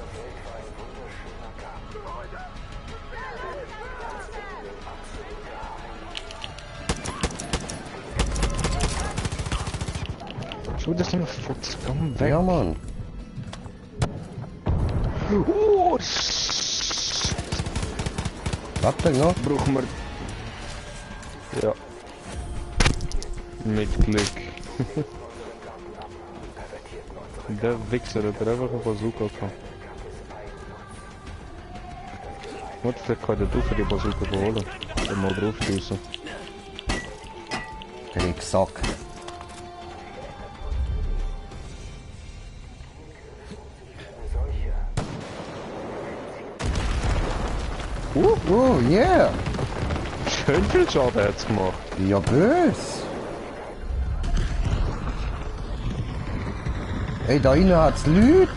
Schon das noch Fuchs, komm weg. Ja, Mann. Oh, Warte noch. brauchen wir... Ja. Mit Glück. Der Wichser hat einfach eine Bazooka gehabt. Wat, vielleicht kann der für die Bazooka beholen. Und mal drauf schiessen. Drecksack. Yeah! Schön viel Schaden hat's gemacht. Ja, bös! Hey, da innen hat's Leute!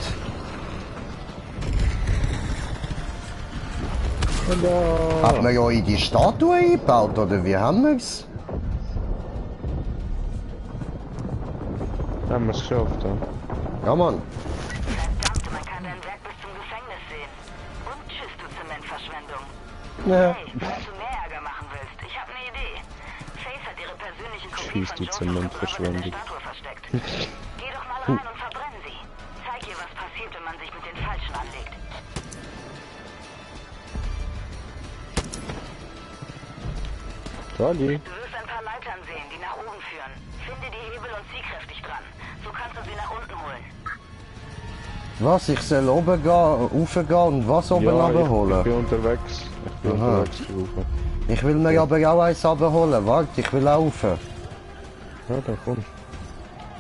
Hat man ja in die Statue eingebaut, oder wie haben wir's? Haben wir's geschafft, ja. Ja, Mann. Verdammt, man kann dein Werk bis zum Gefängnis sehen. Und tschüss, du Zementverschwendung. Ja. Hey, falls du mehr Ärger machen willst, ich habe eine Idee. Faith hat ihre persönliche Kopie Tschüss, von du Joseph Zementverschwendung. in der Statue versteckt. Geh doch mal rein und verbrenn sie. Zeig ihr, was passiert, wenn man sich mit den Falschen anlegt. Sali. Du wirst ein paar Leitern sehen, die nach oben führen. Finde die Hebel und zieh kräftig dran. So kannst du sie nach unten holen. Was? Ich soll oben gehen, raufgehen und was oben Ja, abholen? ich bin unterwegs. Ich bin Aha. unterwegs rauf. Ich will mir aber auch eins abholen. Warte, ich will laufen. Ja, dann komm.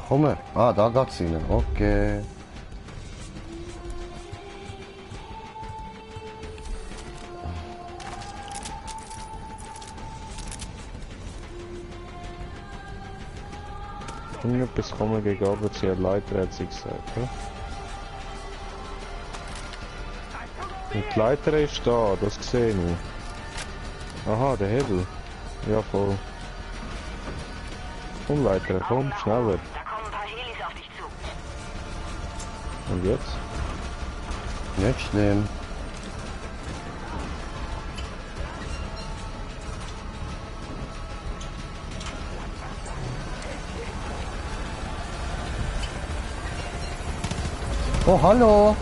Komm. Ah, da geht's rein. Okay. Irgendetwas kommen gegen Arbeitszieher Leiter, hat sie gesagt, ja? Und die Leiter ist da, das sehe ich. Aha, der Hebel. Ja, voll. Komm Leiter, komm, schneller. Da kommen ein paar Helis auf dich zu. Und jetzt? Nicht schlimm. Oh, hallo.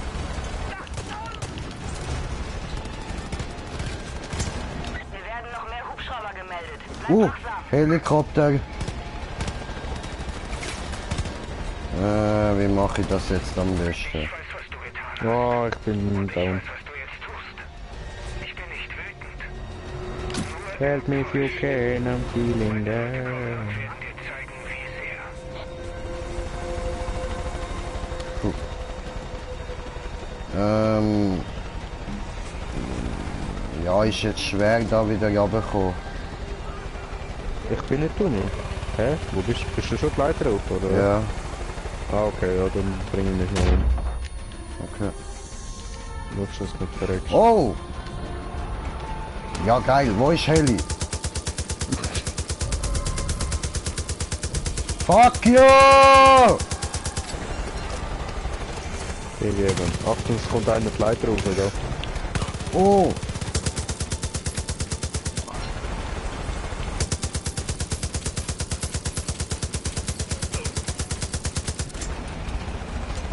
Wir werden noch mehr Hubschrauber gemeldet. Bleib wachsam. Helikopter. Wie mache ich das jetzt am besten? Oh, ich bin down. Help me if you can, I'm feeling down. Ja, ist jetzt schwer da wieder runterzukommen. Ich bin nicht Tunnel. Hä? Wo bist du? Bist du schon die Leiter auf, oder? Ja. Ah, okay, ja, dann bring ich mich mal um. Okay. Schaust du, dass du nicht verreckst. Oh! Ja, geil. Wo ist Heli? Fuck you! Gegeben. Achtung, es kommt einer die Leiter rauf, da. Oh!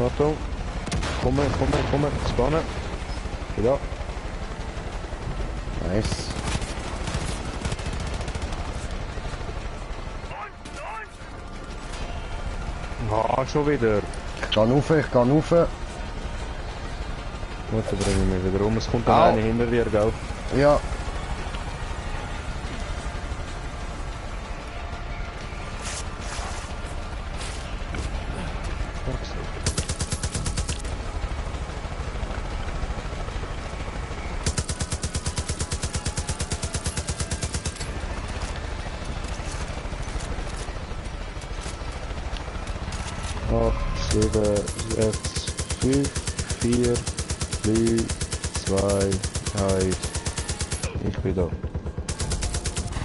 Achtung. Komm, spannen. Ja. Nice. Ah, schon wieder. Ich kann rauf, ich kann rauf. Gut, dann bringe ich mich wieder um. Es kommt dann Au. einer hinter dir, gell? Ja. Acht, 7, 6, 5. 4, 3, 2, 1. Ich bin da.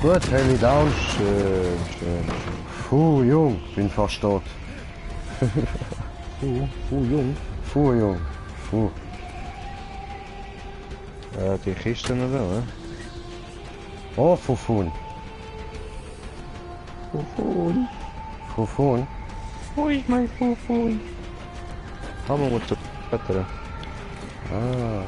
Gut, Heli down. Schön, schön. Jung, bin fast tot. Jung. Jung. Ja, die Kiste noch da, ne? Oh, Fufun. Fufun? Wo ist mein Fufun? Haben wir zu Wetter. Ah.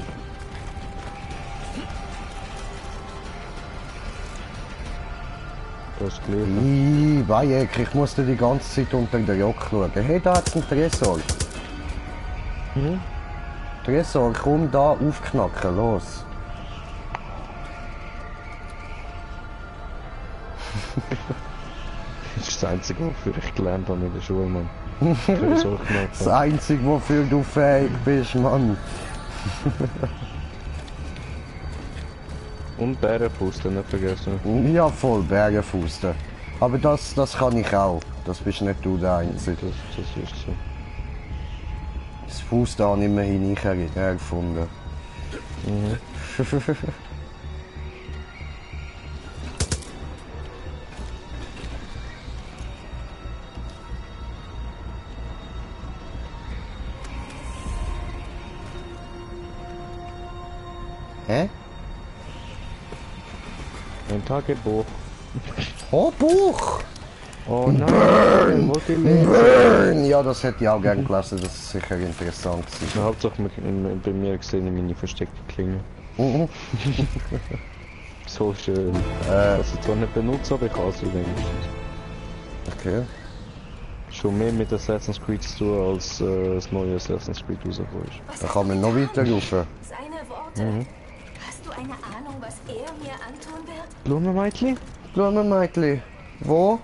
Das Glück. Bayek, ich musste die ganze Zeit unter der Jacke schauen. Hey, da hat's einen Tresor. Tresor, komm da aufknacken, los. Das ist das Einzige, wofür ich gelernt habe in der Schule, Mann. Tresor knacken. Das Einzige, wofür du fähig bist, Mann. Und Bärenfuß, nicht vergessen. Ja, voll, Bergenfuß. Aber das kann ich auch. Das bist nicht du der Einzige. Das ist so. Das Fuß da habe ich immerhin ich erfunden. Hä? Ein Tagebuch. Oh, Buch! Oh nein, wollte ich lesen. Burn! Ja, das hätte ich auch gern gelesen, das ist sicher interessant gewesen. Hauptsache bei mir gesehen meine versteckte Klinge. So schön. Das ich zwar nicht benutzt, aber ich kann sie wenigstens. Okay. Schon mehr mit Assassin's Creed zu tun, als das neue Assassin's Creed rausgekommen ist. Da kann man noch weiter rufen. Seine Worte. Hast du eine Ahnung, was er mir antun wird? Blumenmeitli? Blumenmeitli. Wo?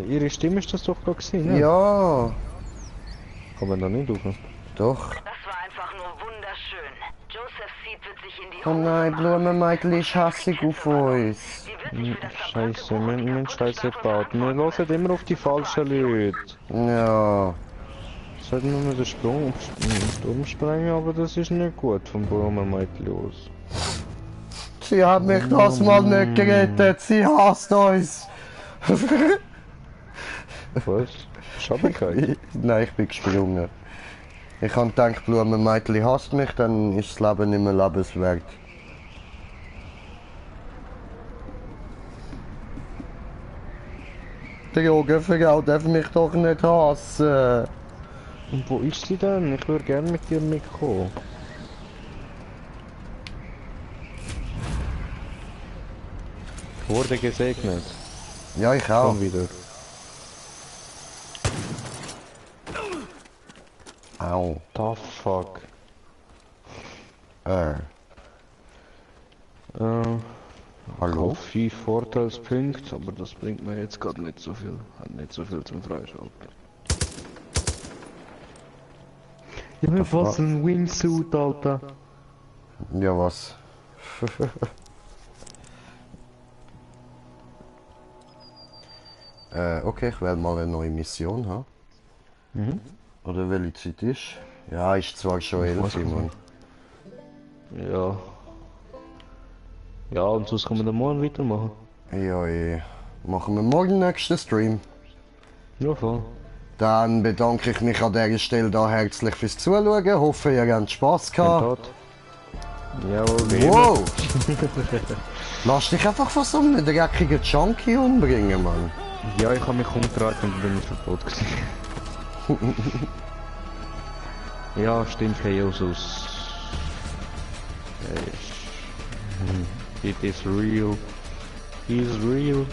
Ihre Stimme ist das doch gerade gesehen, ne? Ja. Kann man da nicht rufen? Doch. Das war einfach nur wunderschön. Joseph Seed wird sich in die Oh nein, Blumenmeitli ist hassig auf uns. Scheiße, wir haben Scheiße gebaut. Wir hören immer auf die falschen Leute. Ja. Sollten wir den Sturm sprengen, aber das ist nicht gut vom Blumenmeitli aus. Sie hat mich das mal nicht gerettet, sie hasst uns. Was? Schabigkeit? Nein, ich bin gesprungen. Ich habe gedacht, Blumenmeitli hasst mich, dann ist das Leben nicht mehr lebenswert. Die Drogenfrau darf mich doch nicht hassen. Und wo ist sie denn? Ich würde gerne mit dir mitkommen. Wurde gesegnet. Ja, ich auch. Schon wieder. Au. The fuck. Hallo? 5 Vorteilspunkte, aber das bringt mir jetzt gerade nicht so viel. Hat nicht so viel zum Freischalten. Ich bin fast ein Wingsuit, Alter. Ja, was? Okay, ich werde mal eine neue Mission haben. Oder welche Zeit ist? Ja, ist zwar schon 11 Uhr, Mann. Ja. Ja, und sonst können wir dann morgen weitermachen. Ja, machen wir morgen den nächsten Stream. Ja, voll. Dann bedanke ich mich an dieser Stelle da herzlich fürs Zuschauen. Hoffe, ihr habt Spass gehabt. Jawohl, wow! Lass dich einfach von so einem dreckigen Junkie umbringen, Mann. Ja, ich habe mich umgedreht und bin verboten gewesen. Ja, stimmt, Jesus. It is real. He is real.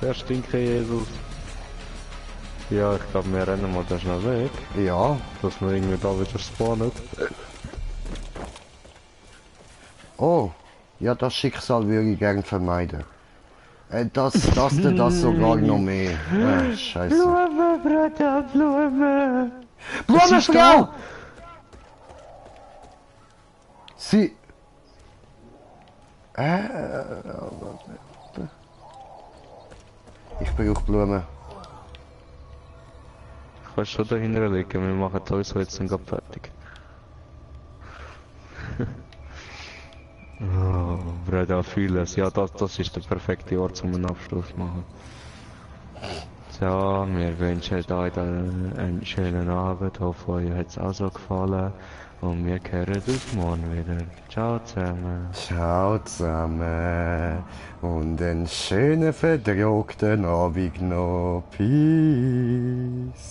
Der stinke Jesus. Ja, ich glaube, wir rennen mal da schnell weg. Ja. Dass wir irgendwie da wieder spawnen. Oh, ja, das Schicksal würde ich gern vermeiden. Das sogar noch mehr. Scheiße. Blume, Bruder, Blume! Blumenfrau! Sie... Ich brauche Blumen. kannst schon dahinter legen, wir machen sowieso jetzt dann gerade fertig. Oh, Bruder, fühle es. Ja, das ist der perfekte Ort, um einen Abschluss zu machen. So, wir wünschen euch einen schönen Abend, hoffe euch hat es auch so gefallen. Und wir hören uns morgen wieder. Ciao zusammen. Ciao zusammen. Und einen schönen verdruckten Abend noch. Peace.